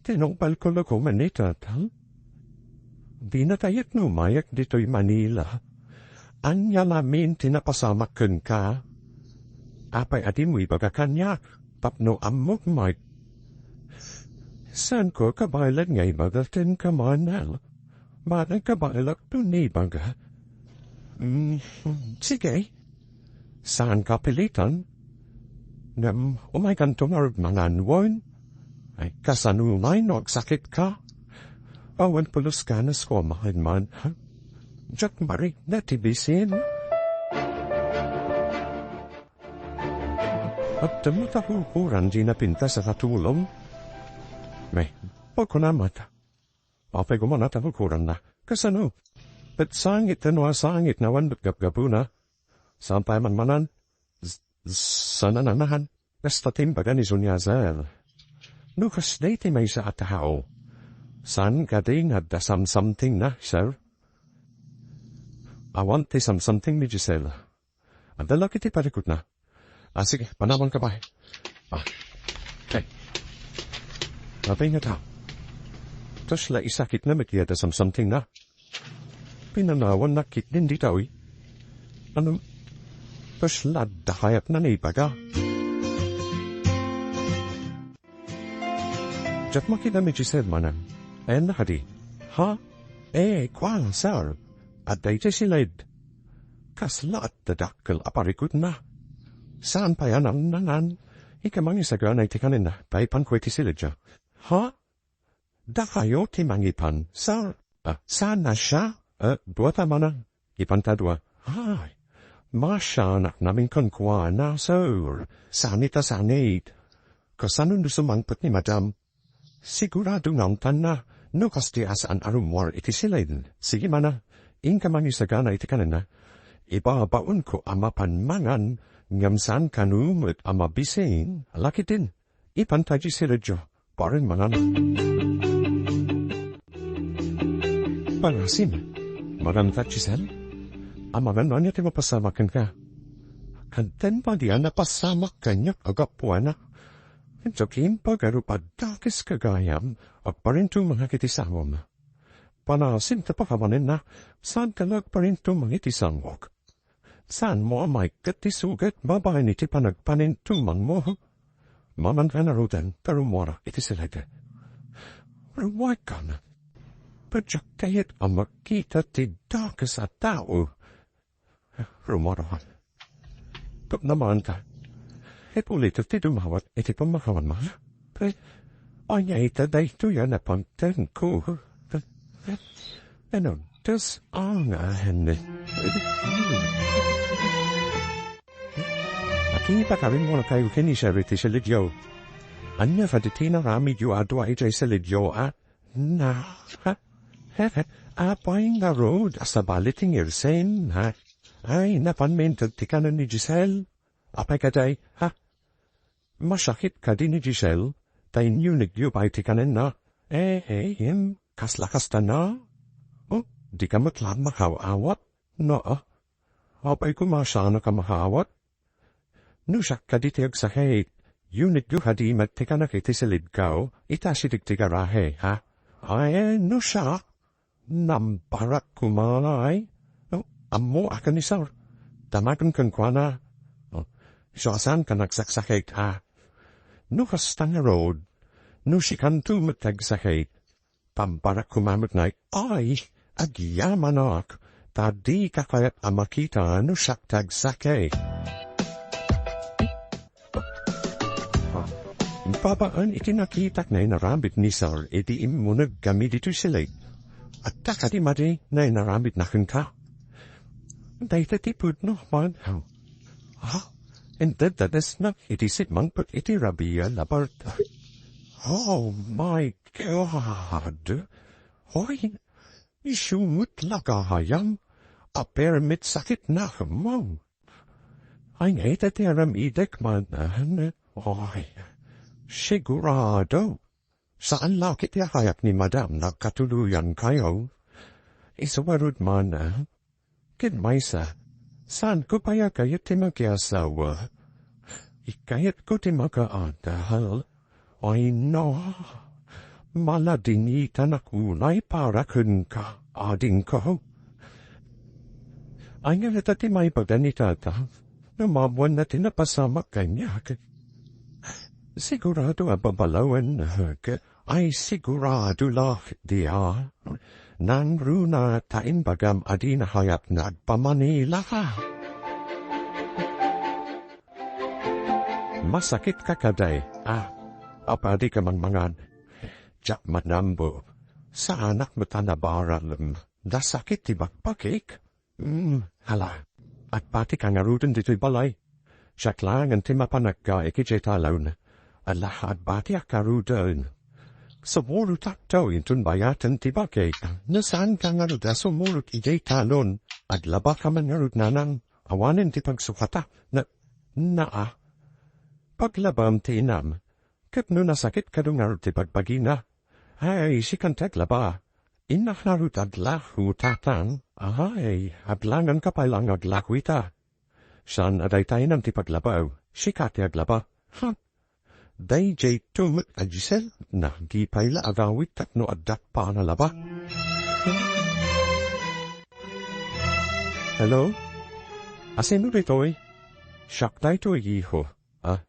Tinungpalko la koma ita, ha? Dina ta yat no umayak ditoy Manila. Ania lamin ti napasamak kenka? Apay a dimo ibaga kaniak tapno ammok met? Saanko a kabaelan nga ibaga kenka, Manang. Manang kabaelak to ni ibaga. Mm, sige. Saanka a pilitan? Ngem umaykanto ngarud mangan wen? Ay, kasano ngay no agsakitka? Awan pulos ganas ko a mangan man, ha? Diak marikna ti bisin. Adda met a kurkuran dina pintas a katulong? May, pagkunam met. Apay koma a kurkuranna? Kasano? Ket sangit no a sangit nga awan met gapgapuna. Saan pay a manmanan? S-, saan a nanahan? Kasta ti imbaga ni Sonia, sir. No kasdiay ti maysa a tao, saan kadi nga adda samsamtingna, sir? Awan ti samsamting ni Giselle. Adda la ket ti parikutna. Ah, sige, panawanka pay. Ah. Okay. Apay ngata? Kasla isakitna met ti adda samsamtingna. Pinanawanna ketdin dita, uy. Ano? Kasla adda kayatna nga ibaga? Diak makita ni Giselle, manang. Ayanna kadi? Ha? Eh, kuan, sir. Adda idiay siled. Kasla adda dakkel a parikutna. Saan pay a nannangan? Ika mangisagana iti kanenna, ta ipanko iti siledyo. Ha? Dakayo ti mangipan, sir? Ah, saan a siak? Eh, dua ta, manang. Ipanta dua. Ay, masianak namin kenkuana, sir. Sanit a sanit. Kasano no sumangpet ni madam? Sigurado nga untanna, no kasdiay a saan a rummuar iti siled. Sige, manang, inka mangisagana iti kanenna. Ibabaonko a mapan mangan, ngem saan kano met a mabisin. Ala ketdin, ipanta idiay siledyo. Parin mangan. Pangasim, mangan ta, Giselle? Amangan ania ti mapasamak kenka? Addan pay a napasamak kaniak a gapuana. Intokim pagarup a dakes ka gayam, agparintumangak iti sangom. Pangasim ta pakamanenna, saanka la agparintumang iti sangok. Saanmo a maikkat ti sugat babaen iti panagpanintumangmo? Mamanka ngaruden ta rummuarak iti siled. Rummuarkan. Diak kayat a makita ti dakes a tao. Rumaruan. Tapno maanta, ket ulitek ti dumawat iti pamakawan. Ania ita daytoy a napangtenko? Ano, tas angan. Nakita ka rin mo na kayo ken ni Sherry ti silidyo. Ania kadi ti inaramidyo a dua idiay silidyo, a? Na, ha? He, he, apay ngarud a sabali ti ngirsen, ha? Ay, napan minteg ti kanen ni Giselle. Apay kadi, ha? Masakit kadi ni Giselle, ta inyunegyo pay ti kanenna. Eh, eh, em, kasla kasta na? Oh, di ka met laeng makaawat? No, ah. Apay koma saanak a makaawat? No siak kadi ti agsakit, yunegyo kadi met ti kanak iti silidko, ita asideg ti garahe, ha? Ay, no siak, nambarak koma, ay. No, ammo a kanisar. Damagen kenkuana. Oh, isu a saanka nagsaksakit, ha? No kasta ngarud, no sikanto met ti agsakit, pambarak koma met ngay, ay, agyamanak, ta dika kayat a makita no siak ti agsakit. Babaen iti nakitak nga inaramid ni Sir idi immuneg kami ditoy silid. Adda kadi madi nga inaramidna kenka? Dayta ti pudno man. Ha? Inted dadesna iti simmangpet iti rabia labarta. Oh my God! Hoy, isu met la gayam a permit sakitna kemmo. Ay, ngay ta ti aramidek man, ah, ne-, oy, sigurado. Saan la ket ti akayak ni Madam nagkatuluyan kayo. Isu ngarud man, ah, ket maysa, saanko pay a kayat ti makiasawa. Ikayatko ti makaadal. Ay, no. Maladingitanak unay para kenka, adingko. Ania ngata ti maibaga ni Tata no maammoanna ti napasamak kaniak? Sigurado a babalawen, ay, sigurado la, dia. Nangruna ta imbagam a dina kayat nga agpamanila. Masakitka kadi, a? Apay a dika mangmangan? Diak manammo. Saanak met a nabaralem. Nasakit ti bakbakik. Mm, hala. Agpatika ngaruden ditoy balay. Siak laengen ti mapan aggaek idiay talon. Ala, agbatiak ngaruden. Sumurotakto inton bayaten ti bakik. No saanka ngarud a sumurot idiay talon, aglabaka man ngarud, nanang. Awanen ti pagsukata. Na, naa. Paglabam ti inam. Ket no nasakit kadi ngarud ti bagbagina, ay, sikan ti aglaba. Innak ngarud aglaku, tatang. Ay, aglanganka pay la nga aglaku ita. Saan a dayta inam ti paglabaw, sika ti aglaba. Ha? Daydiay tumut a Giselle, nagipay la agawid tapno addak panalaba. Hello? Asino ditoy? Siak daytoy, iho. Ah,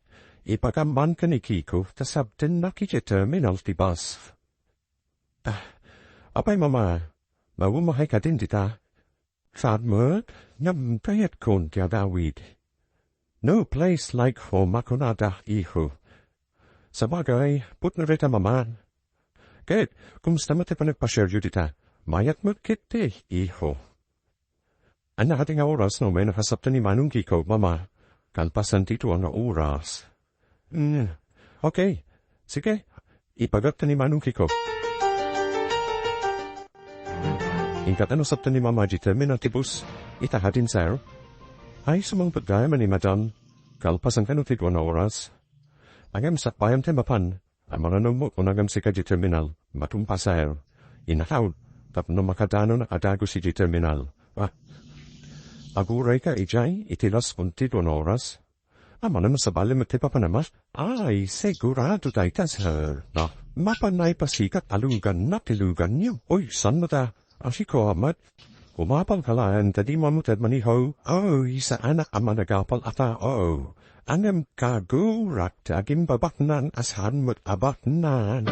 ipagamman ken ni Kiko ta sabtennak idiay terminal ti bus. Ah, apay, Mama, maumay kadin dita? Saan met? Ngem kayatkon ti agawid. No place like home a kunada, iho. Sabagay, pudno dayta, Mama. Ket, kumusta met ti panagpaseryo dita? Mayat met ketdi, iho. Ania ti nga oras no umay nakasabten ni Manong Kiko, Mama? Kalpasan ti dua nga oras. Mm, okay. Sige, ipagakta ni Manong Kiko. Inka ta no sabten ni Mama diay terminal ti bus, ita kadin, sir? Ay, sumangpet gayam ni Madam. Kalpasan kano ti dua nga oras? Ngem sakbayam ti mapan. Amangan no umuna ngem sika diay terminal, matumpa, sir. Inakaw, tapno makadanon a dagus idiay terminal. Ah, agurayka idiay iti laspon ti dua nga oras? Amangan no sabali met ti papanam? Ay, sigurado dayta, sir. Na, mapan a ipasikat a luganna ti luganyo. Oy, saan met a? Asiko met. Umapang ka laeng ta dimo met maniho. Oy, saanak a managapal a tao. Ngem kagurak ti agimbabaknang a saan met a baknang.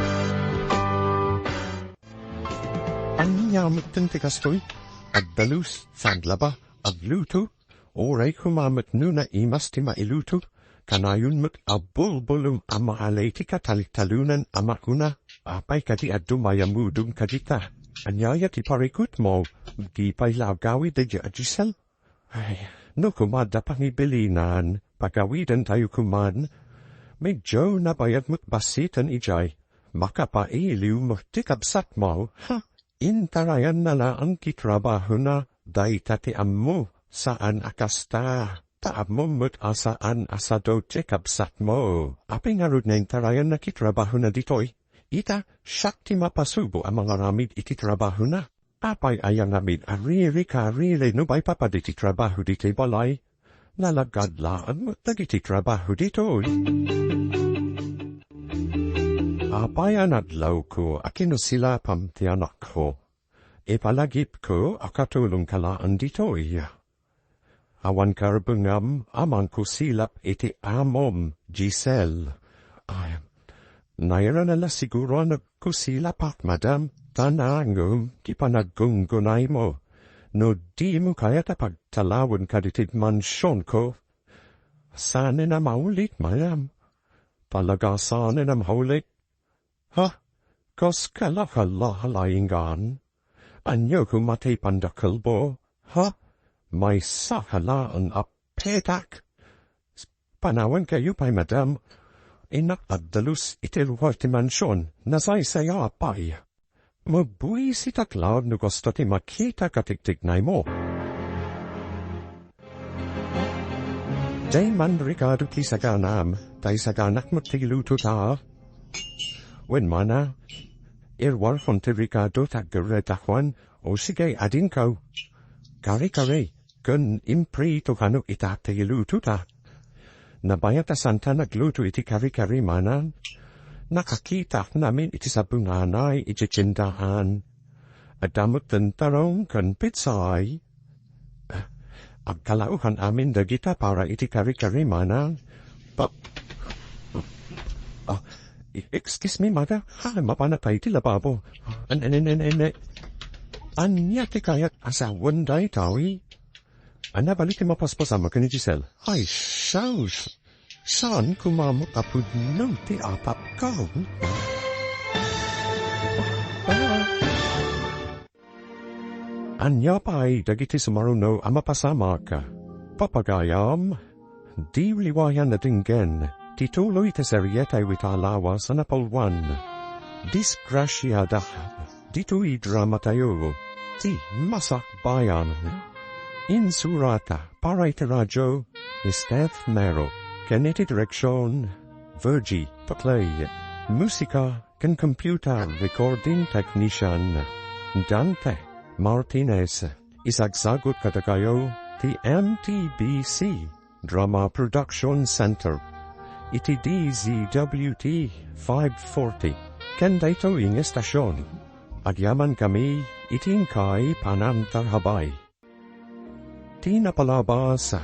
Ania metten ti kastoy? Agdalus, saan la ba? Agluto? Uray koma met no naimas ti mailuto, kanayon met a bulbulong a maalay ti kataltalonan a makuna. Apay kadi a dumayamudom kadita? Aniaya ti parikutmo? Di pay la agawid daydiay a Giselle? Ay, no koma adda pangibilinan, pagawidentayo koman. Medyo nabayag met bassiten idiay. Makapailiw met ti kabsatmo, ha? Intarayanna laeng ti trabahona, dayta ti ammo, saan a kasta. Ta ammom met a saan a sado ti kabsatmo. Apay ngarud nga intarayanna ti trabahona ditoy? Ita, siak ti mapasubo a mangaramid iti trabahona. Apay aya ngamin a ririkarilay no maipapan iti trabaho ditoy balay? Nalagad laeng met dagiti trabaho ditoy. Apay a nadlawko a kinusilapam ti anakko. Ipalagipko a katulongka laeng ditoy. Awan karbengam a mangkusilap iti amom, Giselle. Ay, nairana la siguro a nagkusilapak, madam, ta naangom ti panaggungunaymo. No dimo kayat a pagtalawen kaditid mansionko, saanen a maulit, madam. Talaga saanen a maulit. Ha? Kas kala ka la, laingan? Ania koma ti pandakelmo? Ha? Maysa ka laeng a petak? Panawankayo pay, madam. Innak agdalus iti lugar ti mansion. Nasaysayaat pay. Mabuisitak laeng no kasta ti makita a katiktiknaymo. Dayman rikado ti saganam, ta isaganak met ti luto ta. Wen mana, iruarkon ti rikado ta aggerretakuan, o sige, adinkaw. Kare-kare, ken imprito kano ita ti luto ta. Nabayag ta saanta nagluto iti kare-kare manen. Nakakitak ngamin iti sabunganay iti tiendaan. Adda met tarong ken pitsay. Agkalaokan amin dagita para iti kare-kare manen. Pa-, ah, excuse me, mother. Ha, mapanatay ti lababo. An-, an-, an-, an-, an-, ania ti kayat a sawen daytoy? Ania bali ti mapaspasama ken ni Giselle? Ay, sus! Saan koma met a pudno ti apapko? Ania pay dagiti sumaruno a mapasamak? Papagayam, diw liwayan a denggen ti tuloy ti serietayo ita a lawas a napalwan. Disgrasiada. Ditoy dramatayo, ti Masakbayan. Insurata para iti radio ni Steph Mero, ken iti direksion, Virgie Paclay. Musika ken computer recording technician, Dante Martinez. Isagsagut kadakayo ti M T B C Drama Production Center iti D Z W T five forty. Ken daytoy nga estasion, agyamankami iti inkay panangtarabay. Ti napalabas,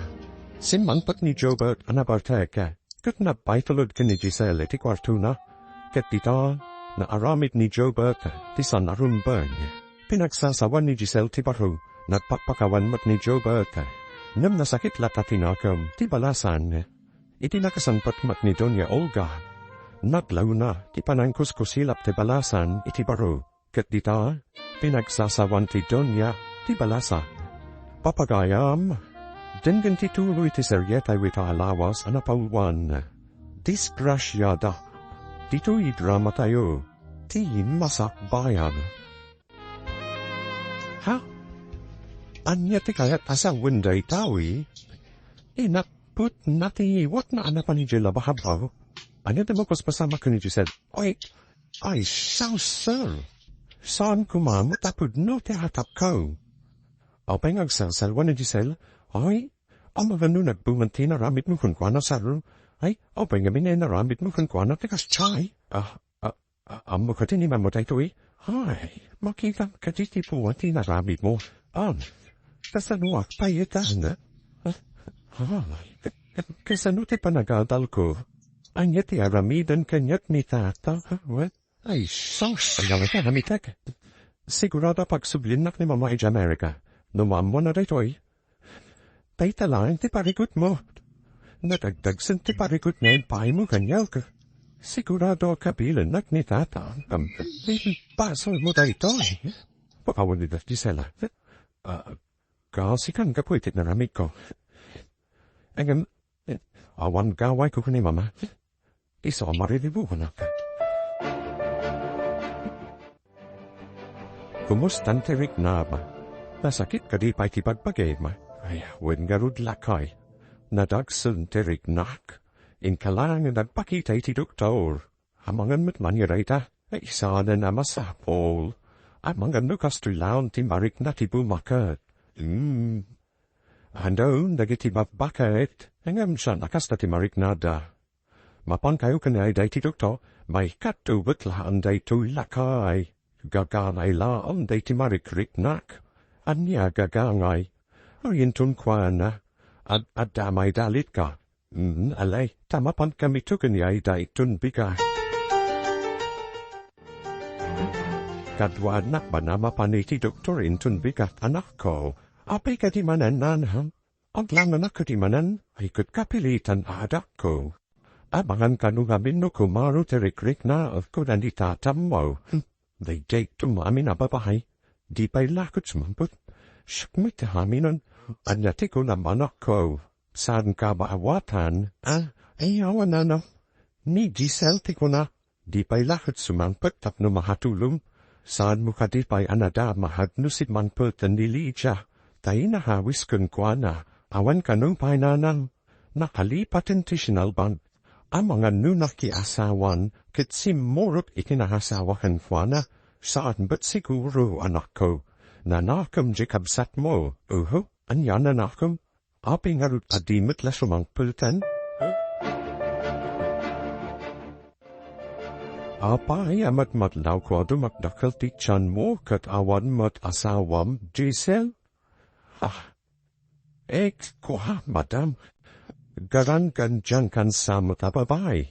simmangpet ni Jobert a nabartek ket nagpaitulod ken ni Giselle iti kuartona. Ket dita, naaramid ni Jobert ti saan a rumbeng. Pinagsasawan ni Giselle ti baro, nagpakpakawan met ni Jobert. Ngem nasakit latta ti nakem ti balasan. Iti nakasangpet met ni Doña Olga, naglawna ti panangkuskusilap ti balasan iti baro. Ket dita, pinagsasawan ti Doña ti balasan. Papagayam, denggen ti tuloy ti serietayo ita a lawas a napalwan. Disgrasiada. Ditoy dramatayo, ti Masakbayan. Ha? Ania ti kayat a sawen daytoy? Inaputna ti iwatna a napan idiay labahabba. Ania ti mapaspasama ken ni Giselle? Ay, ay, sus, sir. Saan koma met a pudno ti atapko? Apay nga agsalsalwa ni Giselle? Ay, amangan no nagbungan ti inaramidmo kenkuana, sir. Ay, apay ngamin nga inaramidmo kenkuana ti kasdiay? Ah, ah, A-, ammok a ti ni Mamo daytoy? Ay, makitam kadi ti puwan ti inaramidmo. An, kasanoak pay itan? Ah, ah, kasano ti panagadalko? Ania ti aramiden kaniak ni Tata? Wen? Ay, sus, ania ti aramidak? Sigurado a pagsublinak ni Mama idiay Amerika no maammuanna daytoy. Dayta laeng ti parikutmo. Nadagdagsen ti parikut nga impaaymo kaniak. Sigurado a kabilennak ni Tata. Am, basolmo daytoy. Pakawan ni Gisela. Ah, kasikan gapu iti inaramidko. Ngem, awan gawayko ken ni Mama. Isu a mariribuanak. Kumustan ti riknam? Nasakit kadi pay ti bagbagim? Ay, wen ngarud lakay. Nadagsen ti riknak. Inka laeng nga nagpakita iti doktor. Amangan met man ira ita. Ay, saanen a masapul. Amangan no kastoy laeng ti marikna ti bumaket. Hmm. Ania dagiti babbaket? Ngem saan a kasta ti mariknada. Mapankayo ken ni Aida iti doktor, maikatubet laeng daytoy lakay. Gagangay laeng daytoy marikriknak. Ania gagangay? Ay, inton kuana, ad-, adda maidalitka. Mm, alay, ta mapankamito ken ni Aida iton bigat. Kaduanak ba a mapan iti doktor inton bigat, anakko? Apay kadi manen, nanang? Aglanganak kadi manen, ay ket kapilitan a adakko. Amangan kano ngamin no kumaro ti rikrikna, kuna ni tatammo. Hmm, daydiay tumamin a babae. Di pay la ket sumangpet. Siak met ti amin. Ania ti kunam, anakko? Saanka maawatan? Ah, ay, awan, nana. Ni Giselle ti kuna. Di pay la ket sumangpet tapno makatulong. Saanmo kadi pay a nadamag no simmangpeten ni Lydia? Ta inawis kenkuana. Awan kano pay, nanang. Nakalipaten ti sinalbag. Amangan no nakiasawan ket simmurot iti naasawa kenkuana. Saan met siguro, anakko. Nanakem diay kabsatmo. Uhu, ania nanakem? Apay ngarud a di met la sumangpeten? Apay a matmatlawko a dumakdakkel ti tianmo ket awan met asawam, Giselle? Ah, ek, kua, madam. Garanggandiankan sa met a babai.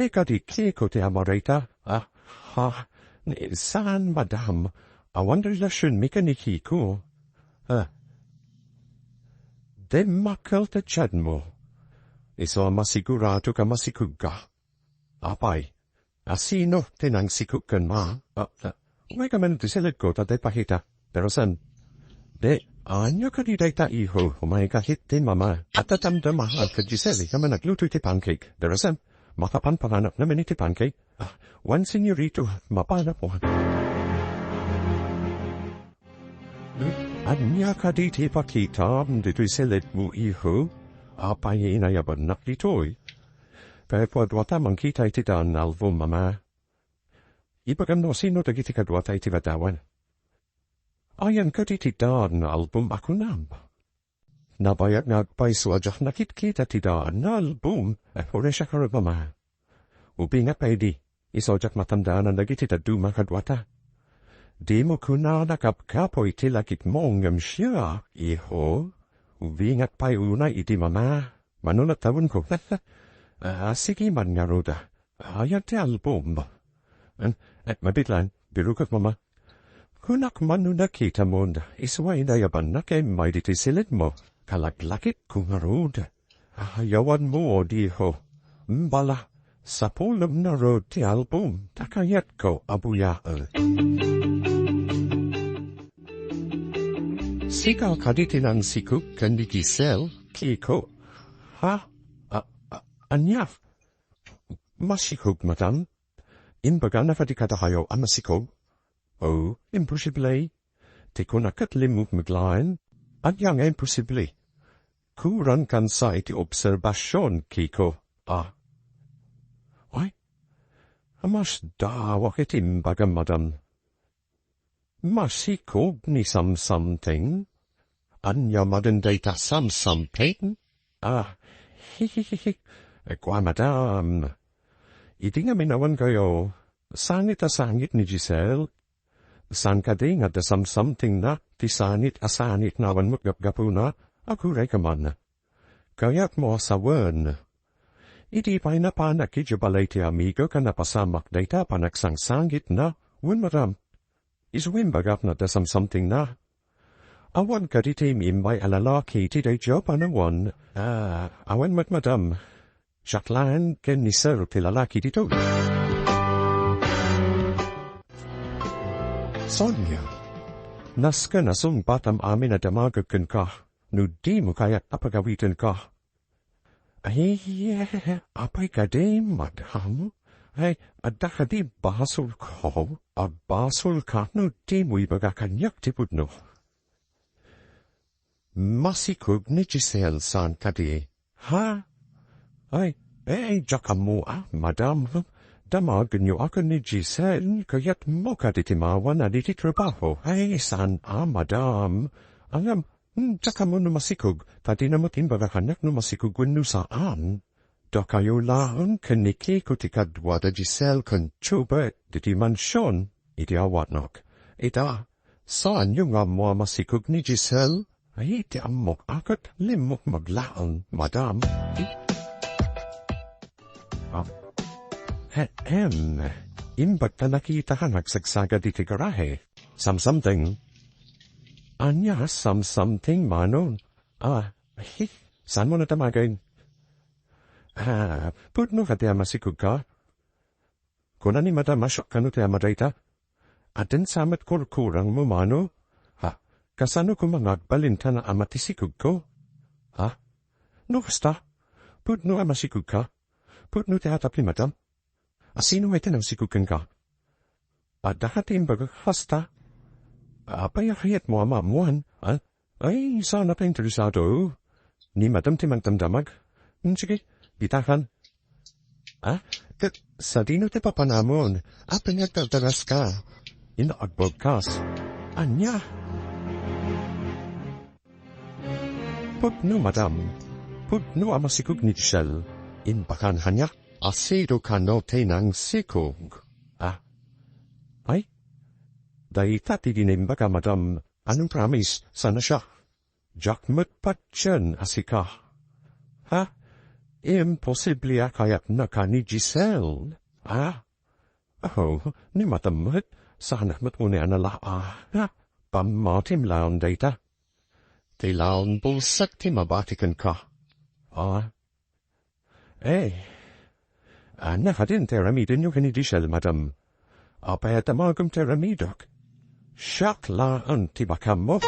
Ni kadi Kiko ti ama dayta? Ah, ha, ni, saan, madam. Awan relasionmi ken ni Kiko. Ah, dimmakkel ti tianmo. Isu a masiguradoka a masikogka. Apay, a sino ti nangsikog kenma? Ah, ah, umayka man iti silidko ta di pakita. Pero saan? Di, ania kadi dayta, iho? Umayka iti mama. At tatamdama, at kadi Giselle, ka man nagluto iti pancake. Pero saan? Makapanpanganak naman iti pancake. Ah, wan, senyorito, mapanapuan. Ania kadi ti ipakitam ditoy silidmo, iho? Apay inayabannak ditoy? Kaya kaduata mangkita iti daan nga album, mama. Ibagam no sino dagiti kaduata iti ladawan. Ayan kadi ti daan nga album a kunam. Nabayag nga agpayso a diak nakitkita ti daan nga album, a, uray siak ngarud, mama. Ubingak pay idi, isu a diak matamdaanan dagiti dadduma kaduata. Dimo kunana kapkapo iti lagipmo ngem siak, iho. Ubingak pay unay idi, mama. Mano latta wenno? Ah, sige man ngarud. Ayan ti album. Eh, eh, mabiit laeng, birokak, mama. Kunak man no nakitamon, isu a inayabannak immay ditoy silidmo. Kalaglagipko ngarud. Ayawanmo, diho. Bala, sapulem ngarud ti album, ta kayatko a buyaen. Sika kadi ti nangsikog ken ni Giselle, Kiko? Ha? A, a, ania? Masikog, madam? Imbagana kadi kadakayo a masikog? Oh, imposible. Ti kuna ket limmukmeg laeng. Ania nga imposible? Kurankan sa iti obserbasion, Kiko. Ah. Ay, masdawak iti imbagam, madam. Masikog ni Samsamting? Ania manen dayta Samsamting? Ah, hihihihi. Kua, madam. Idi nga minawankayo, sangit a sangit ni Giselle. Saan kadi nga adda Samsamtingna ti sangit a sangitna awan met gapgapuna, agurayka man. Kayatmo a sawen. Idi pay napanak idiay balay ti amigo ken napasamak dayta a panagsangsangitna, wen, madam. Isu imbagak no adda somethingna. Awan kadi ti immay a lalaki iti daydiay a panawen. Ah, awan met, madam. Siak laeng ken ni sir ti lalaki ditoy. Sonia, nasken a sungbatam amin a damagek kenka no dimo kayat a pagawidenka. Ay, apay kadi, madam? Ay, adda kadi basolko? Agbasolka no dimo ibaga kaniak ti pudno. Masikog ni Giselle saan kadi? Ha? Ay, eh, diak ammo a, madam. Damagenyo a ken ni Giselle, kayatmo kadi ti mawanan iti trabaho? Ay, saan a, madam. Ngem, hmm, diak ammo no masikog, ta dina met imbaga kaniak no masikog wenno saan. Dakayo laeng ken ni Kiko ti kadua da Giselle ken Chubet ditoy mansion iti awatnak. Ita, saanyo nga ammo a masikog ni Giselle? Ay, ti ammok a ket limmukmeg laeng, madam. Ah. He-, em, imbag ta nakitaka nga agsagsaga ditoy garahe. Samsamteng. Ania, samsamteng, mano? Ah, hi, saanmo a damagen? Ah, pudno kadi a masikogka? Kuna ni Madam a siak kano ti ama dayta. Addan sa met kurkurangmo, mano? Ha, kasano koma nga agbalinta nga ama ti sikogko? Ha? No kasta, pudno a masikogka? Pudno ti atap ni Madam? A sino ngay ti nangsikog kenka? Adda ka ti imbagak kasta? Apay a kayatmo a maammoan, a? Ay, saan a interesado. Ni Madam ti mangdamdamag. Hmm, sige, bitakan. A? Ket sadino ti papanamon? Apay nga agdardaraska? Ino agbagkas? Ania? Pudno, Madam. Pudno a masikog ni Giselle. Imbakan kaniak a sino kano ti nangsikog. A? Ay? Dayta ti dinimbaga, Madam. Anong promise? Sana siya? Diak met patien a sika. Ha? Imposible a kayatnaka ni Giselle. A? Oh, ni Madam met, saanak met unay a nalaa. Ha? Pammatim laeng dayta. Ti laeng bulsek ti mabati kenka. A? Eh. Ania kadin ti aramidenyo ken ni Giselle, Madam? Apay a damagem ti aramidek? Siak laeng ti bakammo.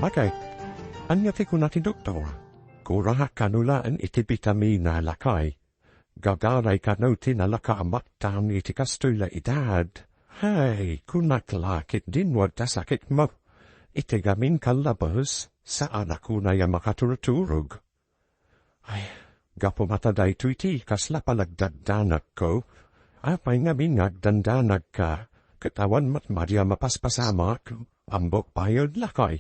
Bakit? Ania ti kuna ti doktor? Kuraak kano laeng iti bitamina, lakay. Gagaray kano ti nalaka a mattan iti kastoy la edad. Hay, kunak la ketdin no adda sakitmo. Iti ngamin kallabes, saanak unay a makaturturog. Ay, gapu mata daytoy ti kasla panagdandanagko. Apay ngamin nga agdandanagka, ket awan met madi a mapaspasamak? Ambok bayad, lakay.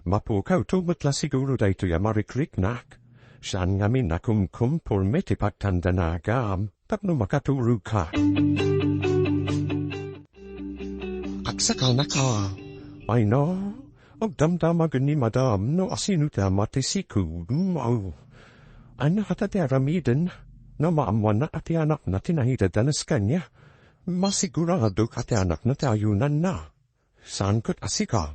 Mapukawto met la siguro daytoy a marikriknak. Saan ngamin a kumkumporme ti pagdandanagam tapno makaturogka. Agsakanaka. Ay na, agdamdamagen ni Madam no asino ti ama ti sikog. Aw. Ania kata ti aramiden? No maammoanna a ti anakna ti nangidadanes kaniak, masiguradok a ti anakna ti ayunanna. Saan ket a sika?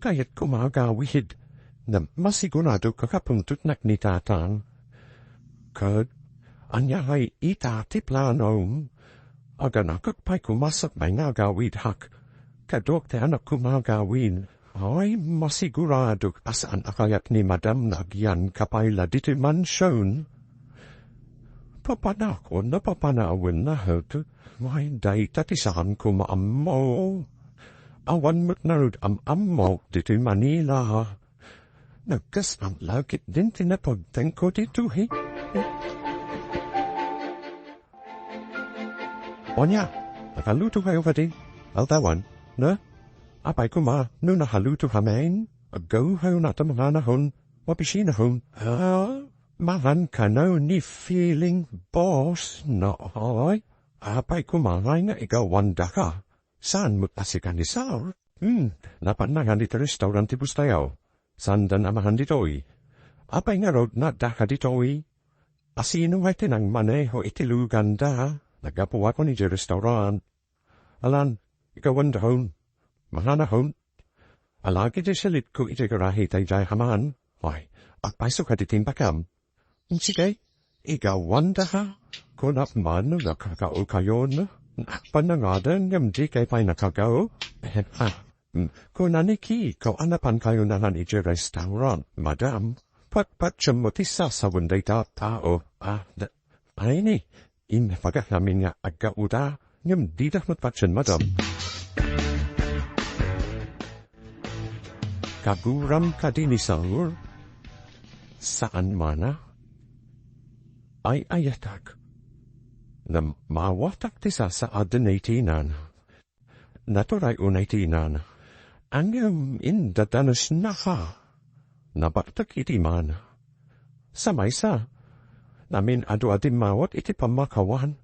Kayatko nga agawid. Ngem masiguradok a kapuntotnak ni Tatang. Ket ania ngay ita ti planom? Aganakek pay koma sakbay nga agawidek. Kaduak ti anakko nga agawid. Ay, masiguradok a saan a kayat ni Madam nga agyanka pay la ditoy mansion. Papanakon a papanawen na het. Ay, dayta ti saanko nga ammo. Awan met ngarud am-ammok ditoy Manila. Nagkasam la ketdin ti napagtengko ditoy. Ania, nakaluto kayo kadi? Altawan, na? Apay koma, no nakaluto kami? Aggaw kayo na ta manganakon, mapisinakon. Ah, mangan kano ni feeling boss, no? Ay, apay koma nga igawandaka? Saan met a sika ni Sir? Hmm, napan nangan iti restaurant ti boss tayo. Saanda a mangan ditoy. Apay ngarud nga addaka ditoy? Asino ngay ti nangmaneho iti luganda? Naggapuakon idiay restaurant. Alan, igawandahon. Manganahon. Alagid ti silitko iti garahe ta idiay aman. Ay, agpayso kadi ti imbagam. Sige, igawanda ha. Kunak man no nakagao kayon. Panangadan ngem dikay pay nakagao. Ah, mm, kuna ni Kiko a napan kayo nanan iti restaurant, madam. Patpatiem mo ti sasawen dayta a tao. Ah, da-, ay ni, imbagak ngamin nga aggaoda, ngem dida met patien, madam. Kaguram kadi ni Saur? Saan mana? Ay-ayatak. Namawatak ti sasaaden iti nana. Naturay unay ti nana. Ngem indadanusna ha. Nabaktek iti mana. Sa maysa, namin adu a dimmawat iti pammakawan.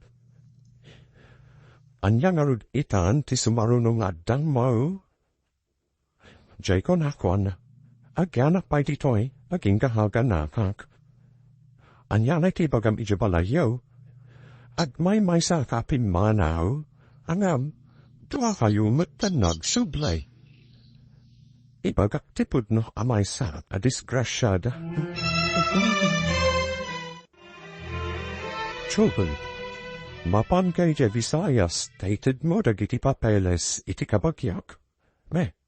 Ania ngarud itan ti sumaruno nga addang mao? Diay kunak, kuana, agyanak pay ditoy, agingga haganakak. Ania ngay ti ibagam idiay balayyo? Agmaymaysaak a pimmanaw, ngem, duakayo met ti nagsubli. Ibagak ti pudno a maysa a disgrasiada. Chubel, mapanka idiay Visayas, ta itedmo dagiti papeles iti kabagiak. Me,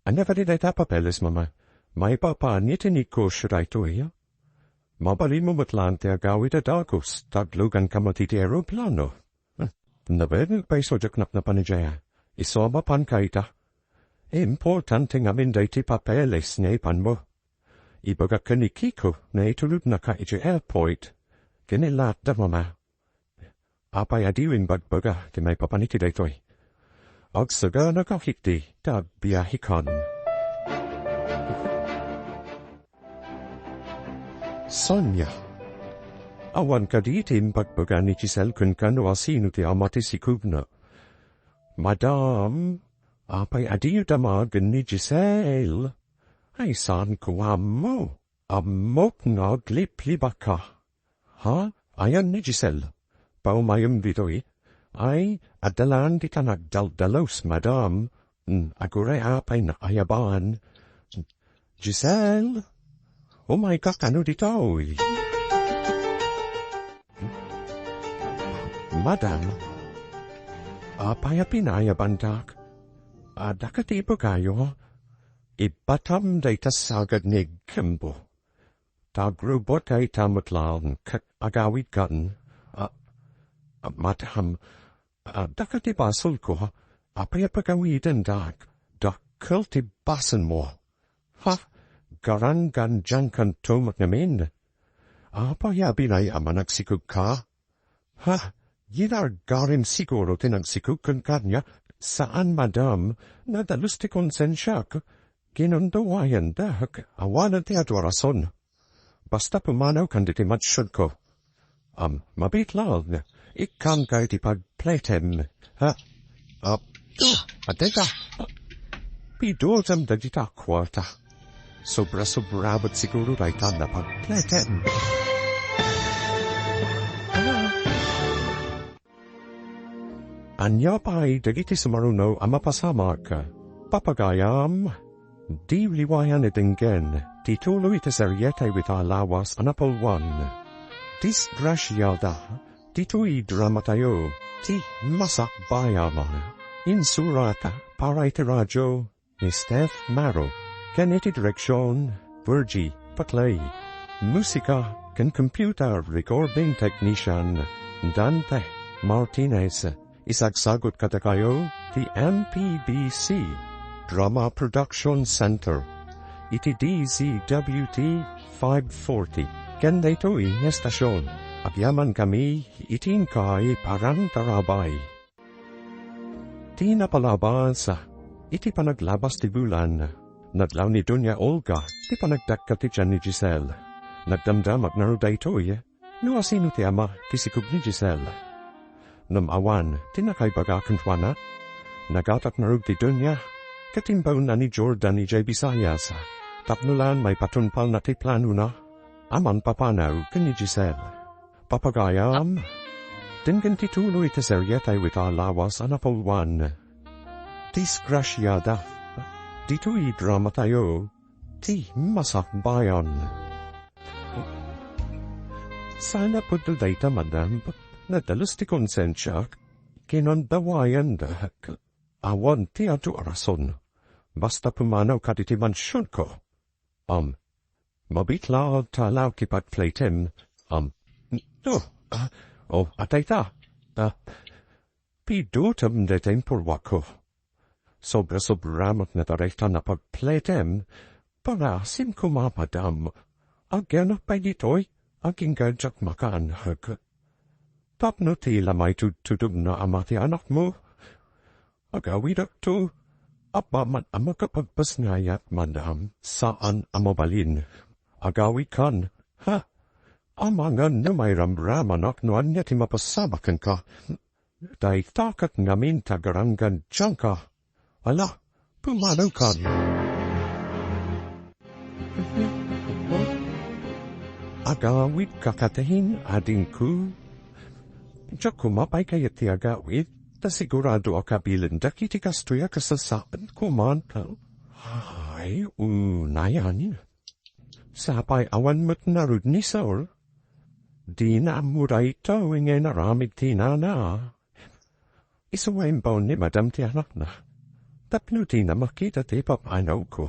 Ania kadi dayta papeles, mama? Maipapan iti negosio daytoy. Mabalinmo met laeng ti agawid a dagus, ta agluganka met iti eroplano. Nabengeg pay isu diak napnapan idiay. Isu a mapanka ita. Importante ngamin daytoy papeles nga ipanmo. Ibagak ken ni Kiko nga itulodnaka idiay airport. Ken ni latta, mama. Apay a diyo imbagbaga ti maipapan iti daytoy? Agsaganaka ketdi ta agbiahekan. Sonia, awan kadi ti imbagbaga ni Giselle kenka no asino ti ama ti sikogna? Madam, apay a diyo damagen ni Giselle? Ay, saanko ammo. Ammok nga agliplibakka. Ha? Ayan ni Giselle? Paumayem ditoy? Ay, adda laeng dita nagdaldalus, madam. Mm, aguray apay naayaban. Giselle? Umayka kano ditoy? Madam, apay a pinayabandak? Adda kadi ibagayo? Ibatam dayta sagad ni Gembo. Ta agrubot dayta met laeng ket agawidkan. A, a, madam, adda kadi basolko? Apay a pagawidendak? Dakkel ti basolmo. Ha? Garangandiankan met ngamin. Apay a binay a managsikogka? Ha? Ginargarim siguro ti nagsikog kenka ania? Saan, madam. Nadalus ti konsensiak. Kinundawayandak. Awanen ti adu a rason. Basta pumanawkan ditoy matsudko. Am, mabiit laeng. Ikkanka iti pagpletem. Ha? Ap-, adda ka. Pidutem dagita a kuarta. Sobra-sobra met siguro dayta a pagpletem. Ania pay dagiti sumaruno a mapasamak? Papagayam, di liwayan a denggen ti tuloy ti serietayo ita a lawas a napulwan. Disgrasiada, ditoy dramatayo, ti Masakbayan. Insurat para iti radio ni Steph Maro, ken iti direksion, Virgie Paclay. Musika ken computer recording technician, Dante Martinez. Isagsagut kadakayo ti M P B C Drama Production Center iti D Z W T five forty. Ken daytoy nga estasion, agyamankami iti inkay parantarabay. Ti napalabas iti panaglabas ti bulan, nadlaw ni Doña Olga ti panagdakkel ti tian ni Giselle. Nagdamdamak ngarud daytoy no asino ti ama ti sikog ni Giselle. Ngem awan ti nakaibaga kenkuana. Nagatak ngarud ti Doña ket imbaonna ni Jordan idiay Visayas tapno laeng maipatungpalna ti planona a manpapanaw ken ni Giselle. Papagayam, Denggen ti tuloy ti serietayo ita a lawas a napulwan. Disgrasiada. Ditoy dramatayo, ti masakbayan. Saan a pudno dayta, madam. Nadalus ti konsensiak. Kinandawayandak. Awan ti adu a rason. Basta pumanawka ditoy mansionko. Am, mabit laeng ta alaw ti pagplatem. Am, no, ah, oh, atayta. Ah, pidutem dayta impurwako. Sobra-sobra met nga dayta a pagplatem. Pangaasim koma, madam. Agyanak pay ditoy, agingga diak makaanhek. Tapno ti la maitudtudogna a ama ti anakmo. Agawidakto, apaman a makapagpasngayat, madam, saan a mabalin. Agawidkan, ha? Amangan no mairamramanak no ania ti mapasabak kenka. Dayta ket ngamin ti agaranggan dianka. Ala, pumanawkan. Agawidka katin, adingko. Diak koma pay kayat ti agawid, ta sigurado a kabilendak iti kastoy a kasasaan koma. Ay, unayan. Sapay awan met ngarud ni Saul. Dina ammo daytoy nga inaramid ti nana. Isu nga imbaon ni madam ti anakna. Tapno dina makita ti papanawko.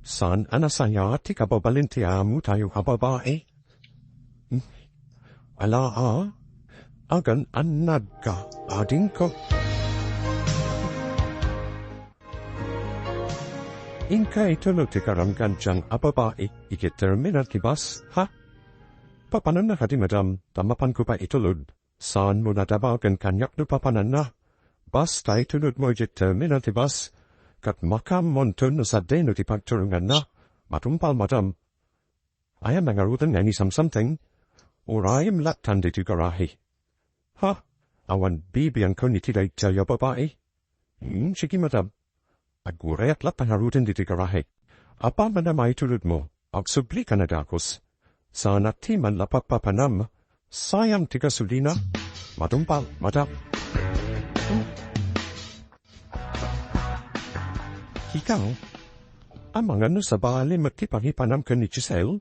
Saan a nasayaat ti kababalin ti amotayo a babai. Hmm. Ala a, agan-annadka, adingko. Inka itulod ti karanggan diay a babai iti terminal ti bus, ha? Papananna kadi, madam, ta mapanko pay itulod. Saanmo a dabagen kaniak no papananna. Basta itulodmo iti terminal ti bus, ket makaammon no sadino ti pagturonganna. Matungpal, madam. Aya nga ngaruden nga inisamsamteng, urayem lattan ditoy garahe. Ha? Awan bibiangko iti daytoy a babai? Hmm, sige, madam. Agurayek lattan ngaruden ditoy garahe. Apaman a maitulodmo, agsubli ka a dagus. Saan a ti man la papapanam, sayang ti gasolina. Matungpal, madam. Ikaw, amangan no sabali met ti pangipanam ken ni Giselle?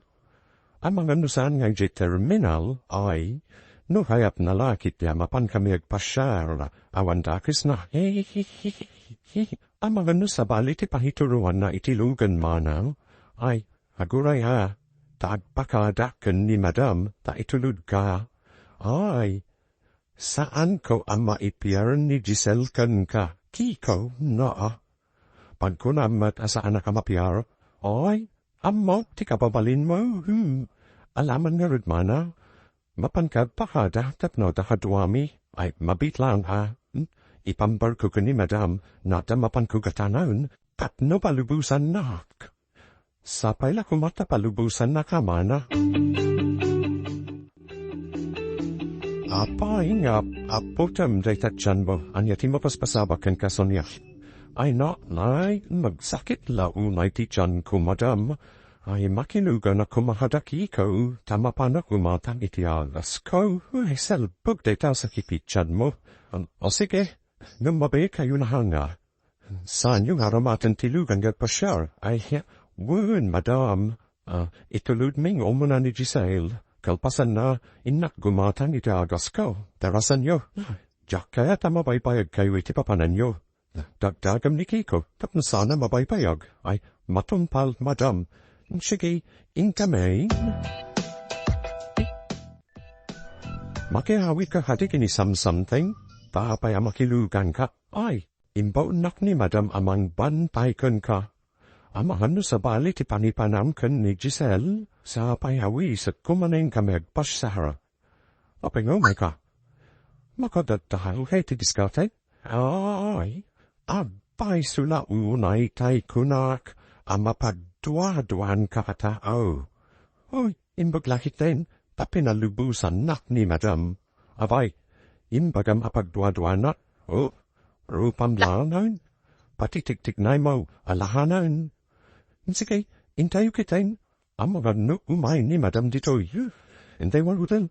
Amangan no saan nga idiay terminal, ay, no kayatna la ket ti a mapan kami agpasiar, awan dakesna. Amangan no sabali ti pangituroanna iti lugan manang, ay, aguray a, ta agpakadak ken ni madam, ta itulodka. Ay, saanko a maipiar ni Giselle kenka, Kiko, naa. Pagkunam met a saanak a mapiar, ay, ammok ti kababalinmo, hmm. Alaman ngarud manang, mapanka agpakada tapno adda kaduami, ay, mabit laeng a, hmm. Ipambarko ken ni madam, no adda mapanko gatanen, tapno palubosannak. Sapay la koma ta palubosannak a manang. Apay nga ap-, appotem dayta tianmo, ania ti mapaspasabak kenka, Sonia? Ay, na, nay, nagsakit la unay ti tianko, madam. Ay, makilugan a koma kadakami, ta mapanak gumatang iti agasko. Ay, salbag dayta sakit ti tianmo. An-, o, sige, ngem mabaykayo na nga. Saanyo nga aramaten ti lugan nga agpasiar? Ay, wen, madam. Ah, itulodmi nga umuna ni Giselle. Kalpasanna, innak gumatang iti agasko. Tarasanyo. Diak kayat a mabaybayagkayo iti papananyo. Dagdagem ni Kiko, tapno saan a mabaybayag. Ay, matungpal, madam. Sige, inkami. Makiawidka kadi ken ni Samsamteng, ta apay a makiluganka. Ay, imbaonnak ni madam a mangbantay kenka. Amangan no sabali ti pangipanam ken ni Giselle, sapay a wiset koma nga inkami agpasiar. Apay nga umayka? Makadagdagay ti diskarte? Ay, apay, isu la unay tay kunak a mapagduaduaanka kata, aw. Oy, imbag la ketdin, ta pinalubosannak ni madam. Apay, imbagam a pagduaduanak? O, rupam laengen, pati tiktiknaymo a laengen. Sige, intayo ketdin, amangan no umay ni madam ditoy. Intayo ngaruden.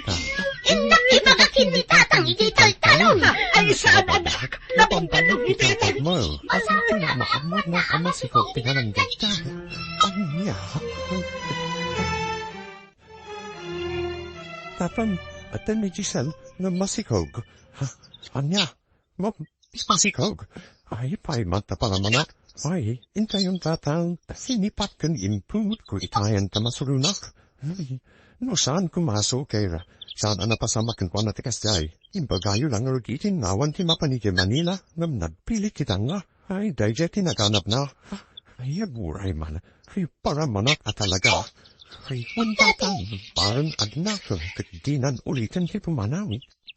Innak ibaga ken ni Tatang iti taltalon. Ay, saan, anak? Napambalog iti anak mo. Asa ti maammo nga a masikog ti ngaranda? Ania? Tatang, adda ni Giselle nga masikog. Ha? Ania? Ma-, masikog? Ay, pay, mata pala manak. Ay, intayon, Tatang. Sinipat ken imput ko itayan ta masuronak. Ay, no saan ko maso kay ra, saan a napasamak kenkuana ti kasdiay. Imbagayo lang rugi ti nawan ti mapan idiay Manila, ngem nagpilit ti danga. Ay, daydiay ti naganapna. Ay, aguray man. Ay, para manak a talaga. Ay, wen, Tatang, parang agnak, ket dinan uliten ti pumanaw.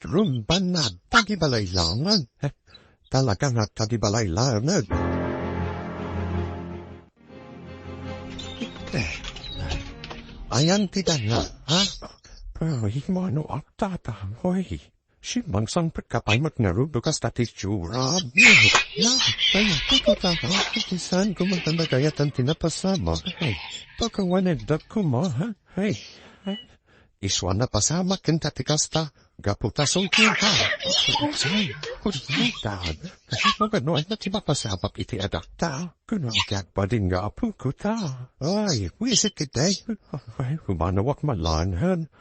Rumban na, tagibalay langan. Eh, talaga nga tagibalay langan. Eh, ayan ti danga, ha? Ay, mano ak, Tatang, hoy. Simangsangpet ka pay met ngarud no kasta ti itsura. Ay, ay, ay, ko ta, ha? Iti saan ko man talaga yatan ti napasamak? Ay, pakawanagdak koma, ha? Ay, ay. Isuna napasamak ken ta ti kasta. Gapu ta sungkil ka. Ay, ay, dad. Magano ay na ti mapasamak iti anak ta? Kuno iti agpadin nga apo ko ta. Ay, wisit iti. Ay, humanawak malanhan.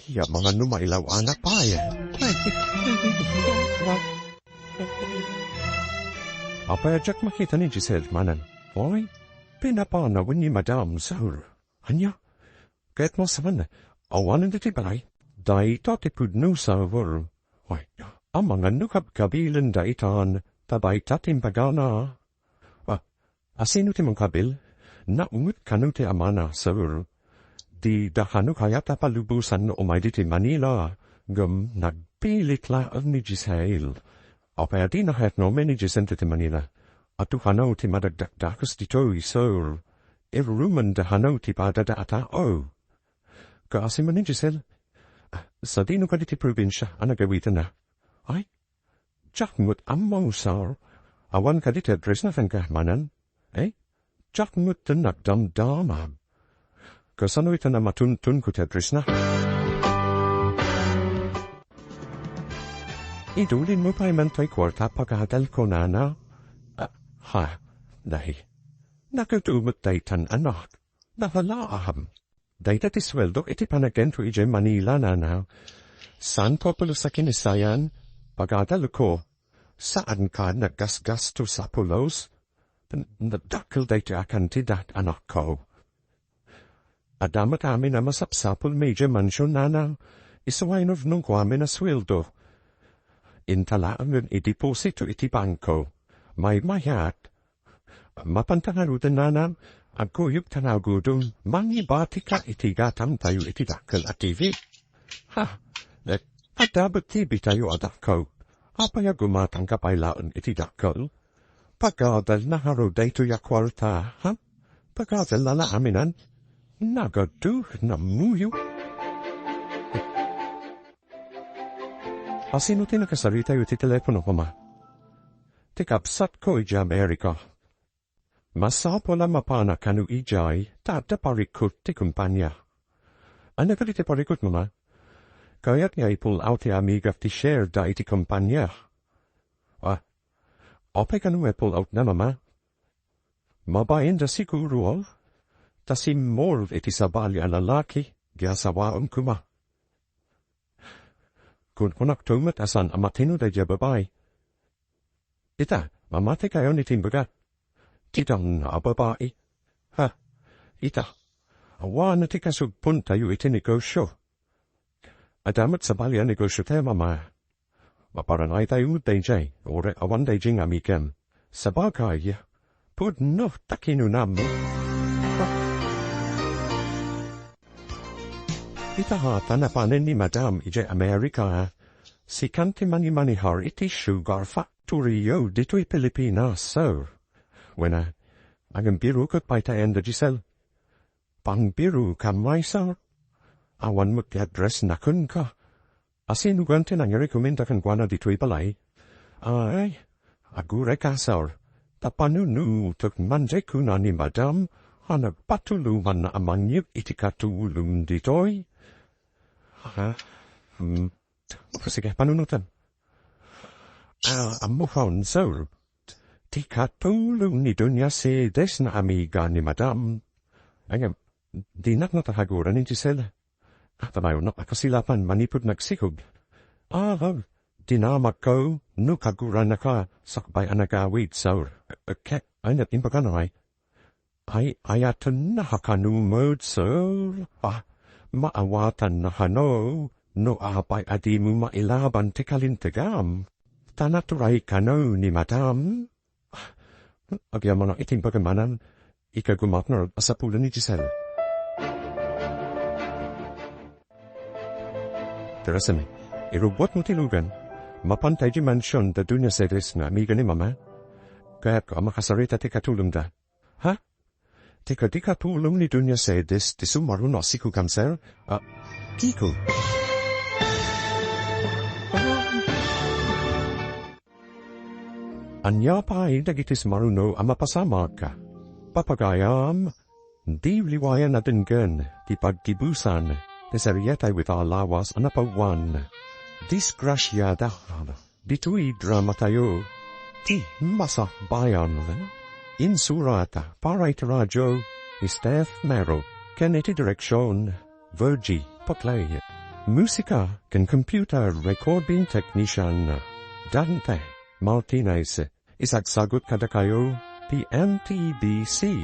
Ya, mangano mailaw anak pay. Apay a diak makita ni Giselle manen? Oy, pinapanawen ni Madam, sir. Ania? Ket masaman, awanen ditoy balay? Dayta ti pudno, sir. Oy, a mangano kabkabilen daytan, ta dayta ti imbagana. Ah, asino ti mangkabil? Naunget kano ti amana, sir. Dida kano kayat a palubosan no umay ditoy Manila, ngem nagpilit laeng ni Giselle. Apay a dina kayat nga umen ni Giselle ditoy Manila? Adu kano ti madagdakdakes ditoy, sir. Irumenda kano ti padada a tao. Kaasi man ni Giselle, ah, sadino kadi ti probinsia a nagawitenna? Ay, diak met ammo, sir. Awan kadi ti addressna kenka manen? Eh, diak met nagdamdama. Kasano ita a matunton ko ti addressna? Idulinmo pay man toy kuarta, pagadal, kunana. Ah, ha, dai. Nagadumet daytan, anak. Nalalaam. Dayta ti sueldok iti panaggenko idiay Manila, nana. Santo pulos a kinisayan, pagadalko. Saanka naggasgastos a pulos? N-, nadakkel daytoy a kantidat, anakko. Adda met amin a masapsapulmi idiay mansion, nana. Isu a inurnongko amin a sueldo. Inta laengen ideposito iti bangko. Maymayat, mapanta ngaruden, nana, agkuyogta nga agudom, mangibatika iti gatamtayo iti dakkel a T V. Ha, eh, adda met T V tayo a dakko. Apay a gumatangka pay laeng iti dakkel? Pagadalna ngarud daytoy a kuarta, ha? Pagadalna la aminan? Nagadu, nammuyo. Asino ti nakasaritayo iti telepono, Ama? Ti kabsatko idiay Amerika. Masapul a mapana kano idiay ta adda parikut ti kompania. Ania kadi ti parikut, Mama? Kayat nga i-pull out ti amigak ti share da iti kompania. Ah, apay kano nga i-pull out na, Mama? Mabain da siguro, ta simmurot iti sabali a lalaki, giasawaem koma. Kunkunakto met a saan a matino daydiay a babai. Ita, mamati kayon iti imbaga. Ti dangna a babai. Ha, ita, awan ti kasugpontayo iti negosio. Adda met sabali a negosio tayo, Mama. Maparanay tayo daydiay, uray awan daydiay nga amigem. Sabagay, pudno ta kinunam. Ita ta napanen ni Madam idiay Amerika, sikan ti manimanihar iti sugar factory-yo ditoy Pilipinas, sir. Wen a, agbirbirok pay ta, Giselle. Pangbirokam, sir. Awan met ti address-na kenka. Asino gayam ti nangirekomenda kenkuana ditoy balay? Ay, agurayka, sir. Ta panunotek man diay kuna ni Madam a nagpatulonganna a mangyeg iti katulong ditoy. Ha? Hmm. Sige, panunotem. Ah, ammom, sir. Ti katulong ni Doña Cedes nga amiga ni Madam. Ay, dinak natahaguran ni Giselle. Tanayonak a kasilapan manipud nagsikog. Ah, dinamagko no kagurannaka sakbay a nagawid, sir. Ket, ay, nat-, imbagana ngay. Ay, ayatenna a kano met, sir. Ah, maawatanna kano no apay a dimo mailaban ti kalintegam. Ta naturay kano ni Madam. Agyamanak iti imbagam, manang ikagumak ngarud a sapulen ni Giselle. Teresem, irubbuatmo ti lugan, mapanta idiay mansion da Doña Cedes nga amiga ni Mama. Kayatko a makasarita ti katulongda. Ha? Ti kadi katulong ni Doña Cedes ti sumaruno a sikogam, sir? Ah, Kiko. Ania pay dagiti sumaruno a mapasamak? Papagayam, di liwayan a denggen ti paggibusan ti serietayo ita a lawas a napawan. Disgrasiada. Ditoy dramatayo, ti masakbayan. Insurat para iti radio, Steph Mero, ken iti direksion, Virgie Paclay. Musika ken computer recording technician, Dante Martinez. Isagsagut kadakayo ti M T B C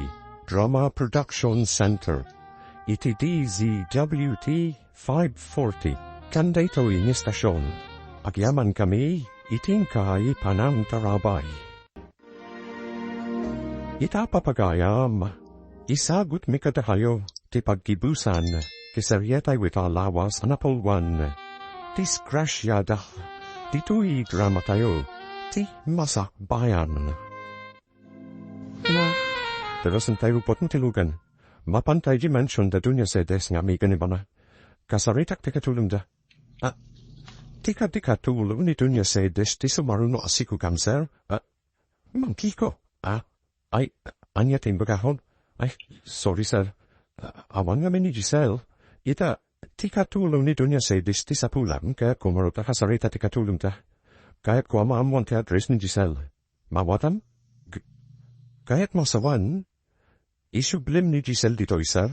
Drama Production Center iti D Z W T five forty. Ken daytoy nga estasion, agyamankami iti inkay panangtarabay. Ita, papagayam, isagutmi kadakayo ti paggibusan ti serietayo ita a lawas a napulwan. Disgrasiada. Ditoy dramatayo, ti masakbayan. Na, pero sentay rupot ti lugan. Mapantay dimension da Doña Cedes nga amiga ni Mama. Kasaritak ti katulongda. Ah, ti kadi katulong ni Doña Cedes ti sumaruno a sikogam, sir? Ah, Mang Kiko. Ah, ay, ania ti imbagahon? Ay, sorry, sir. Ah, awan ngamin ni Giselle. Ita, ti katulong ni Doña Cedes ti sapulam, kayatko ngarud a kasarita ti katulongda. Kayatko a maammoan ti address ni Giselle. Maawatam? G-, kayatmo a sawen? Isublem ni Giselle ditoy, sir.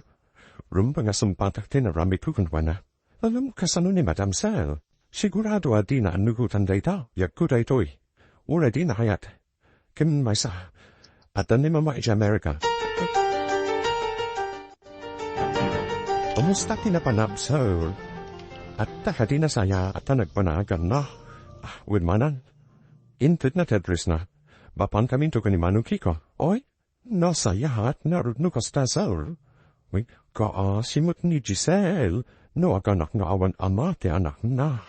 Rumbeng a sumpatak ti naramidko kenkuana. Alam kasano ni Madam, sir? Sigurado a dina annugotan dayta, yagko daytoy. Uray dina kayat. Ken maysa, adda ni Mama idiay America. Kumusta ti napanam, sir? Adda kadi nasayaat a nagbanaganna? Ah, wen manen, intedna ti addressna. Mapankaminto ken ni Manong Kiko. Oy, nasayaat ngarud no kasta, sir. Wen, kaasi met ni Giselle no aganak nga awan ama ti anakna.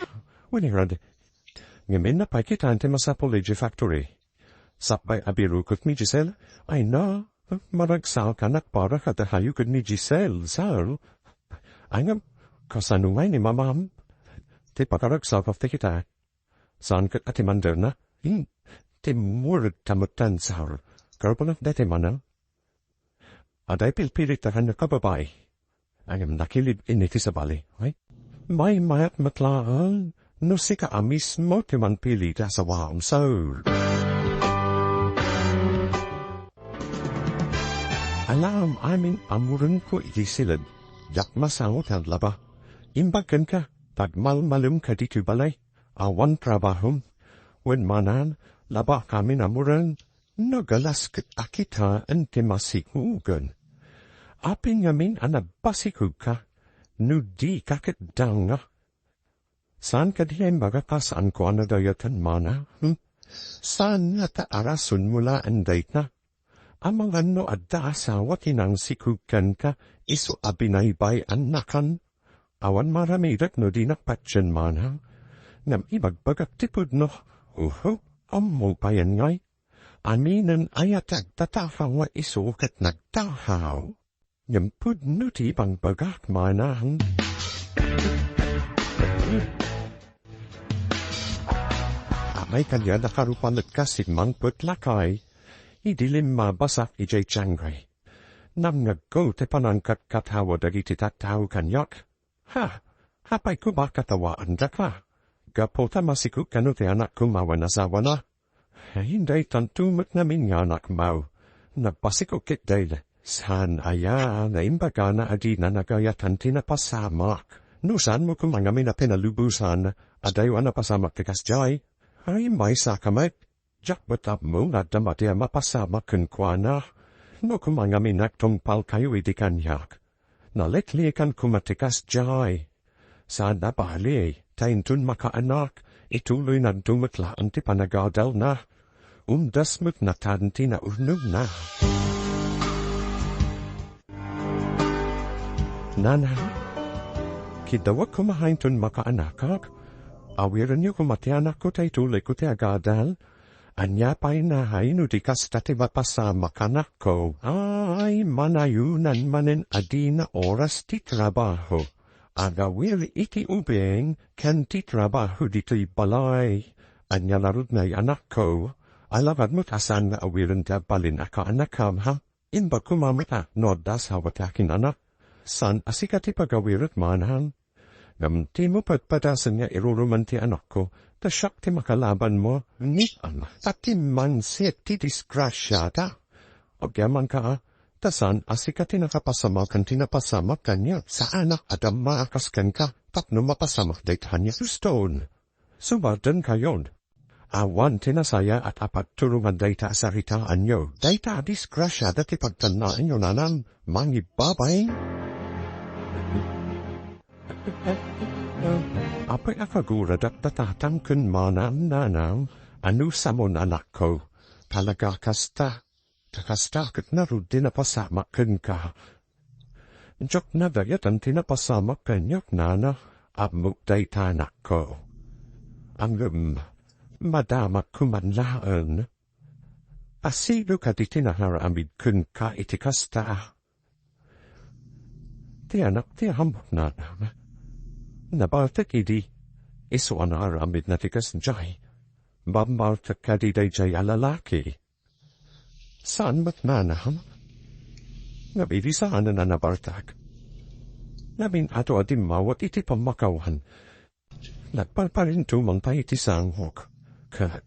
Wen, ngarud, ngamin pay kitaen ti masapul idiay factory. Sapay a birokek ni Giselle, ay na, maragsakan a para kadahayo ken ni Giselle, sir. Ay ngem, kasano ngay ni Mamam? Ti pakaragsak ti kita. Saan ket a ti manderna? Hmm, ti mured ta metten, sir. Karpulak daytoy manen. Aday pilpilit a kaniak a babai. Ngem nakilib-in iti sabali. Ay, maymayat met laeng no sika a mismo ti manpili ti asawaem, sir. Alaem amin a murenko iti siled, diak masango ti aglaba. Imbag kenka, tagmalmalemka ditoy balay, awan trabahom. Wen manen, labaak amin a muren, nagalas ket a kitaen ti masikogen. Apin ngamin a nagpasikogka, no dika ket danga. Saan kadi a imbagak a saanko a nadayatan, mana? Hmm? Saan ngata a rasonmo laeng dayta? Amangan no adda asawa ti nangsikog kenka, isu a binaybay-annakan? Awan maramidek no dinak patien, mana. Ngem ibagbagak ti pudno. Uhu, ammo payen ngay. Aminen aya ti agtatahaw nga isu ket nagtahaw. Ngem pudno ti ibangbagak, manang. Amay kaniak a rupa met kas simmangpet, lakay, idi limmabasak idiay tiangay. Namngegko ti panangkatkatawa dagiti tattao kaniak. Ha, apay koma a katawaandaka? Gapu ta masikog kano ti anakko awan asawana? Ay, daytanto met ngamin nga anakmo. Nagpasikog ketdi. Saan aya nga imbagana a dina nagayatan ti napasamak? No saanmo koma ngamin a pinalubosan, adayo a napasamak ti kasdiay. Ay, maysaka met. Diak met ammo nga adda madi a mapasamak kenkuana. No koma ngamin agtungpalkayo idi kaniak, naleklekan koma ti kasdiay. Saan a bali, ta inton makaanak, ituloynanto met laeng ti panagadalna. Umdas met natan ti naunegna. Nana, kidawek koma inton makaanakak. Awirenyo koma ti anakko ta ituloyko ti agadal. Ania pay nahay no di kasta ti mapasamak, anakko? Ay, manayonan manen a dina oras ti trabaho. Agawir iti ubing ken ti trabaho ditoy balay. Ania ngarud ngay, anakko? Alagad met a saan nga awiren ti agbalin a kaanakam, ha? Imbag koma met a no adda asawa ti akinanak. Saan a sika ti pagawirek, manang. Ngem dimo padpadasen nga iruruman ti anakko, ta siak ti makalabanmo. Ngem, ta timmansit ti disgrasiada. Agyamanka, a, ta saan a sika ti nakapasamak ken ti napasamak kaniak. Saanak a dammaak kas kenka, tapno mapasamak dayta a Stone. Sumardenkayon. Awan ti nasayaat a pagturongan dayta a saritaanyo. Dayta a disgrasiada ti pagtannaanyo, nanang, mangibabain. Apay a kaguradak ta tatang ken manang, nanang, a no samon, anakko. Talaga kasta. Ta kasta ket ngarud ti napasamak kenka. Diak nadayatan ti napasamak kaniak, nana, ammok dayta, anakko. Ngem, madamak koma laeng. A sino kadi ti nangaramid kenka iti kasta? Ti anak ti amok, nanang. Nabartek idi, isu a naaramidna ti kasdiay. Bambartek kadi daydiay a lalaki? Saan met, nanang. Ngem idi saanen a nabartek, ngamin adu a dimmawat iti pammakawan. Nagpalpalintuman pay iti sangok. Ket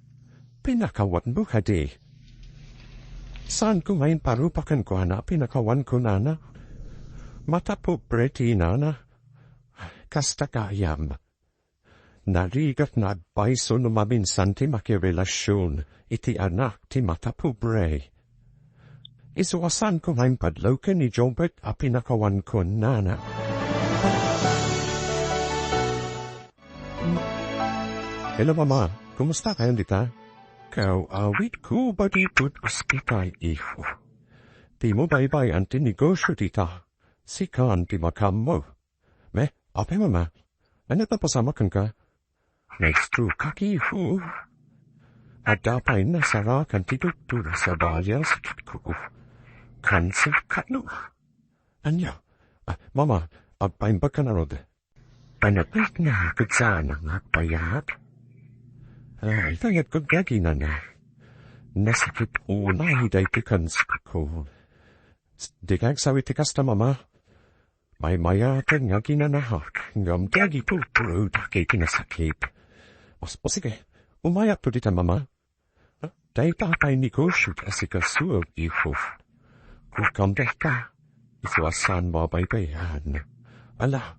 pinakawatmo kadi? Saanko nga imparupa kenkuana a pinakawan kunana. Matapobre ti inana. Kasta gayam. Narigat nga agpayso no maminsan ti makirelasion iti anak ti matapobre. Isu a saanko nga impadlaw ken ni Jobert a pinakawan kunana. Hello, Mama. Kumusta kayon dita? Kaw-awitko ba dito't ospital, iho? Dimo baybay-an ti negosio dita. Sikan ti makaammo. Me, apay, Mama? Ania ti napasamak kenka? Na-stroke-ak, iho. Adda pay nasarakan ti doktor a sabali a sakitko. Cancer kano? Ania? Ah, Mama, agpaimbag ka ngarud. Panagpit na, ket saan nga agpayat? Ay, kayatko nga aginana. Nasakit unay daytoy cancer ko. Dika agsawi ti kasta, Mama. Maymayat nga aginanahak, ngem dagitoy puro dagiti nasakit. Mas, o sige, umayakto dita, Mama. Dayta pay negosio ti asikaso, iho. Kukam dayta, isu a saan mabaybayan. Ala,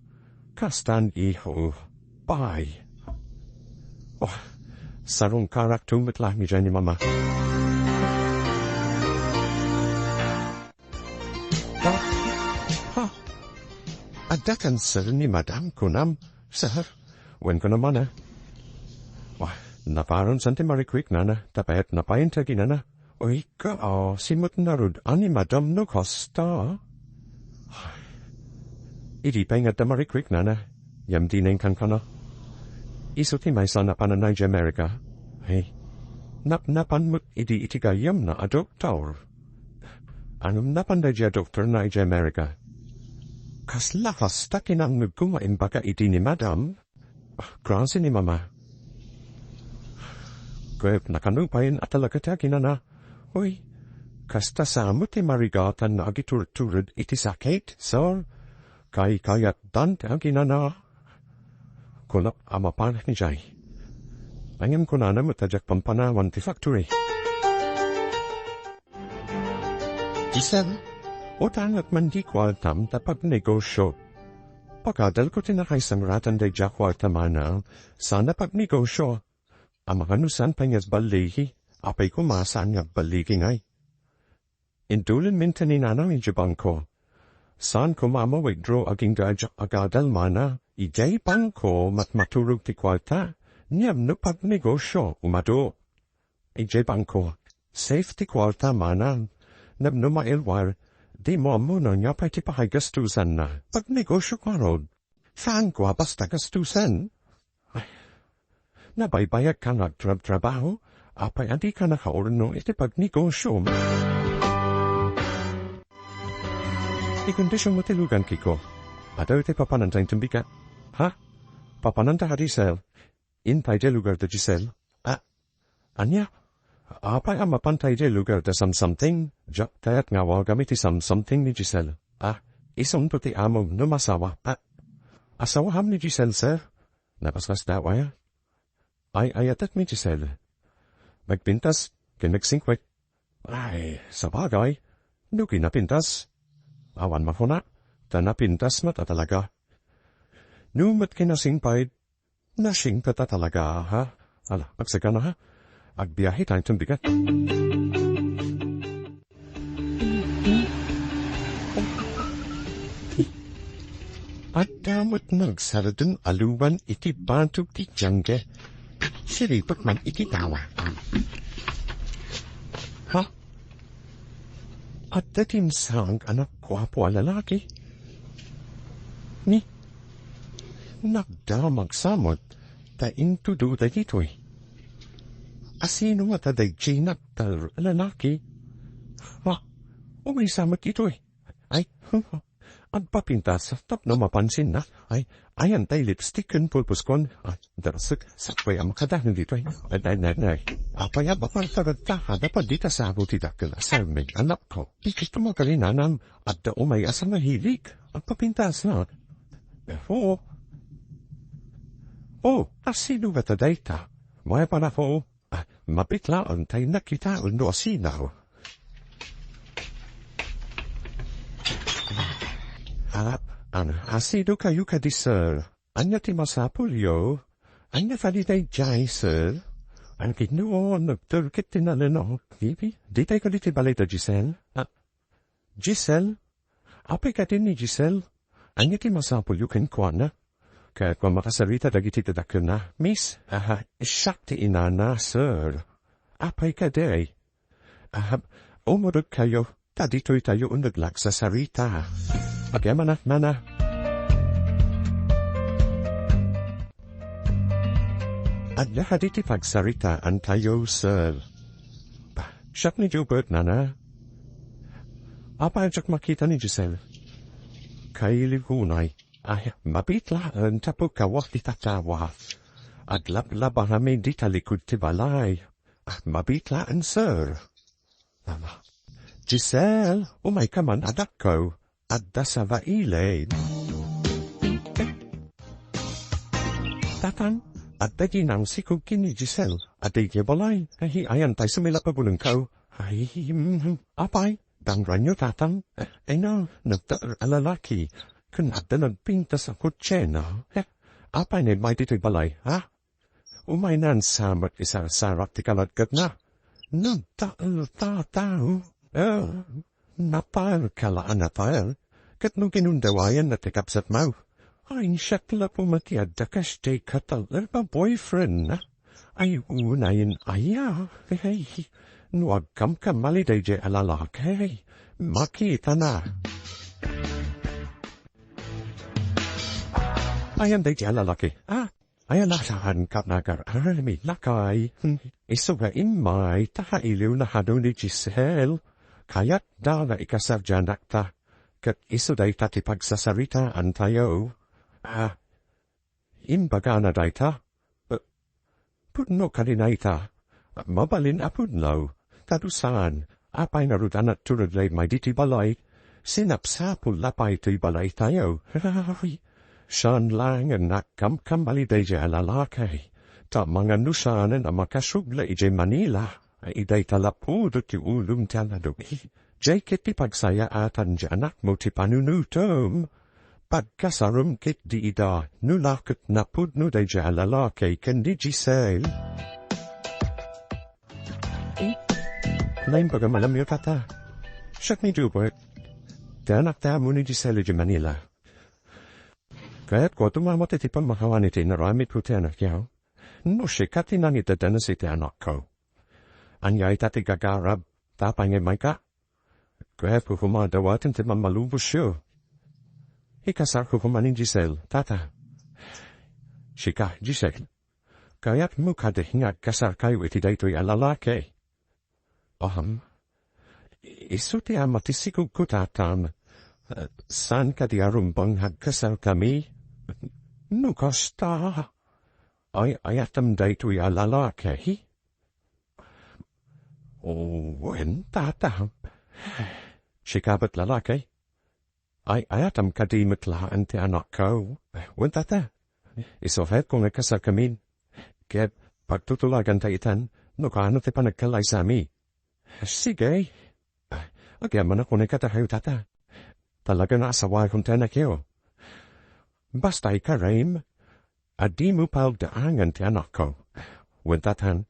kastan, iho. Bye. Oh, sarungkarakto met laeng idiay ni Mama. Ha? Ha? Adda cancer ni Madam, kunam, sir? Wen, kunam man, ah. Wah, naparon san ti marikrik nana, tapet napain ti aginana. Oy, ka, ah, simot narud, ani Madam no kasta? Idi pay nga adda marikrik nana, yam dinen kankana. Isu ti maysa napananna idiay Amerika. Hey, napnapan met idi iti gayyemna a doktor. Ngem napan daydiay a doktorna idiay Amerika. Kasla kasta kinangngegko nga imbaga idi ni Madam. Ah, klase ni Mama. Ket nakano pay a talaga ti aginana. Uy, kasta sa met ti marigatan nga agiturtured iti sakit, sir? Kaykayatdan ti aginana. Kunak a mapan idiay. Ngem kunana met a diak pampanawan ti factory. Giselle, utangek man di kuartam ta pagnegosio. Pagadalko ti nakaisangratan daydiay a kuarta, Manang, saan a pagnegosio. Amangan no saan pay nga agballigi, apay koma saan nga agballigi ngay. Indulen minten ni Nanang idiay bangko. Saan koma a ma-withdraw agingga a diak agadal, Manang. Idiay bangko matmaturog ti kuarta, ngem no pagnegosio, umadu. Idiay bangko, safe ti kuarta, Manang. Ngem no mailwar, dimo ammo no ania pay ti pakaigastusanna. Pagnegosio ngarud. Saanko a basta gastusen. Ay, nabaybayagka nga agtrabtrabaho, apay a dika nakaurno iti pagnegosiom? Ikondisionmo ti lugan, Kiko. Adu iti papananta inton bigat. Ha? Papananta kadi, Sel? Intay diay lugar da Giselle? A-, ania? Apay a mapanta idiay lugar da Samsamting? Diak kayat nga awagam iti Samsamting ni Giselle. A, isunto ti amom no masawa. A, asawam ni Giselle, sir? Napaspas da, aya? Ay, ayatek ni Giselle. Nagpintas, ken nagsingpet. Ay, sabagay, no kinapintas. Awan makuna, ta napintas met a talaga. No met kinasingpet, nasingpet a talaga, ha? Ala, agsagana, ha? Agbiahe tayo itong bigat. Adda met nagsaradeng aluan iti bantog ti tiangge. Siripek man iti tawa. Ha? Adda ti imsang a naguapo a lalaki. Ni, nagdamag sa met ta intudo dagitoy. Asino ngata daydiay nagtalor a lalaki? Ha? Umaysa met itoy. Ay, agpapintas tapno mapansinna. Ay, ayan tay lipstick ken pulpuskon. Ay, darasek, sakbay a makadahel ditoy. Ay, nay, nay, nay. Apay a bakal tagadta, kada pa dita saro ti dakkel a serming, anakko. Di kasta makalinanam, adda umay a sangahilik. Agpapintas na. Eh, oo. Oh, asino ngata dayta? May panako. Ah, mapitlaon tay nakitaon no asino. Ah, an, asido kayo kadi, sir. Ania ti masapulyo? Ania kadi daydiay, sir? An kinuon, nagturkit ti nalenok. Bibi, ditay kadi ti balay da Giselle? Ah, Giselle? Apay kadi ni Giselle? Ania ti masapulyo kenkuana? Kayatko a makasarita dagiti dadakkelna. Miss, aha, siak ti inana, sir. Apay kadi? Aha, umurot kayo. Ta ditoy tayo uneg la agsasarita. Agyamanak, nana. Adda kadi ti pagsaritaan tayo, sir. Bah, siak ni Gilbert, nana. Apay diak makita ni Giselle? Kailiw unay. Ay, mabiit laeng tapno kawak ti tatawa. Aglablabangami dita likud ti balay. Ah, mabiit laeng, sir. Mama. Giselle, umayka man, adakko. Adda saba ilay. Tatang, adda ginang sikog ken ni Giselle. Adda idiay balay. Ay, ayan tay sumilap a bulengko. Ay, mm, apay, dangrayo, tatang. Ay, no, nagtaer a lalaki. Ken adda nagpintas a kotsena. Eh, apay, naimay ditoy balay, ha? Umaynan sa met isarsarak ti kalatgedna. Nagtaer, tatang. Eh, napaerka la a napaer. Ket no ginundawayanna ti kabsatmo. Ay, siak la pay met ti adda kas ti kataer a boyfriendna. Ay, unayen aya. Ay, no agkamkamali daydiay a lalaki, makitana. Ayan daydiay a lalaki. Ah, Ay, alasahan ka, nagar-armi, lakay. Isu nga immay, ta kailiwna kano ni Giselle. Kayatda nga ikasar ti anakta. Ket isu dayta ti pagsasaritaan tayo. Ah, imbagana dayta? Eh, pudno kadi dayta? Mabalin a pudno. Kadusan, apay ngarud a nagturod la immay ditoy balay? Sinapsapul la pay toy balay tayo. Ay, saan laeng nga agkamkamali daydiay a lalaki. Ta mangan no saanen a makasubli idiay Manila, ay dayta la pudot ti ulom ti aladok. Diay ket ti pagsayaatan ti anakmo ti panunutom. Pagkasarem ketdi ida, no la ket napudno daydiay a lalaki ken ni Giselle. Eh, naimbag a malamyo, tata. Siak ni Gilbert. Ti anakta a mano ni Giselle idiay Manila. Kayatko a tumama ti pammakawan iti inaramidko ti anakyo. No sika ti nangidadanes iti anakko. Ania ita ti gagarab, ta apay nga immayka? Kayatko koma a dawaten ti mammalubosyo. Ikasarko koma ni Giselle, tata. Sika, Giselle. Kayatmo kadi nga agkasarkayo iti daytoy a lalaki? Ahem. Isu ti ama ti sikogko, tatang. Eh, saan kadi a rumbeng nga agkasarkami? No kasta, ay-ayatem daytoy a lalaki? O, wen, tata. Sika met lalaki? Ay-ayatem kadi met laeng ti anakko? Wen, tata. Isu kayatko nga ikasarkamin. Ket pagtutulaganta itan, no kaano ti panagkallaysami. Sige. Agyamanak unay kadakayo, tata. Talaga nga asawaakon ti anakyo. Basta ikarem, a dimo pagdaangen ti anakko. Wen, tatang,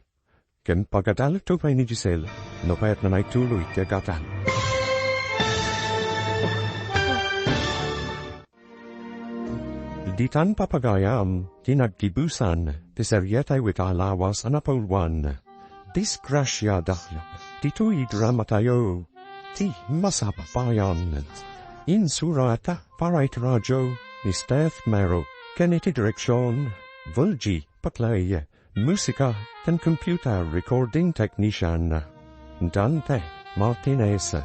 ken pagadalekto pay ni Giselle, no kayatna nga ituloy ti agatan. Ditan, papagayam, ti naggibusan ti serietayo ita a lawas a napauloan. Disgrasiada. Ditoy dramatayo, ti Masappayan. Insurata para iti radio ni Steph Mero, ken iti direksion, Volgie Patlay. Musika ken computer recording technician, Dante Martinez.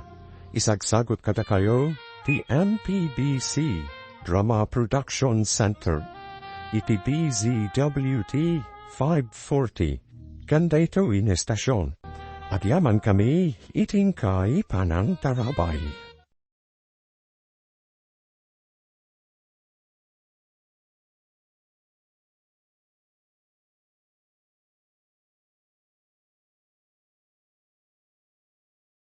Isagsagut kadakayo ti M P B C Drama Production Center iti D Z W T five forty. Ken daytoy nga estasion, agyamankami iti inkay panangtarabay.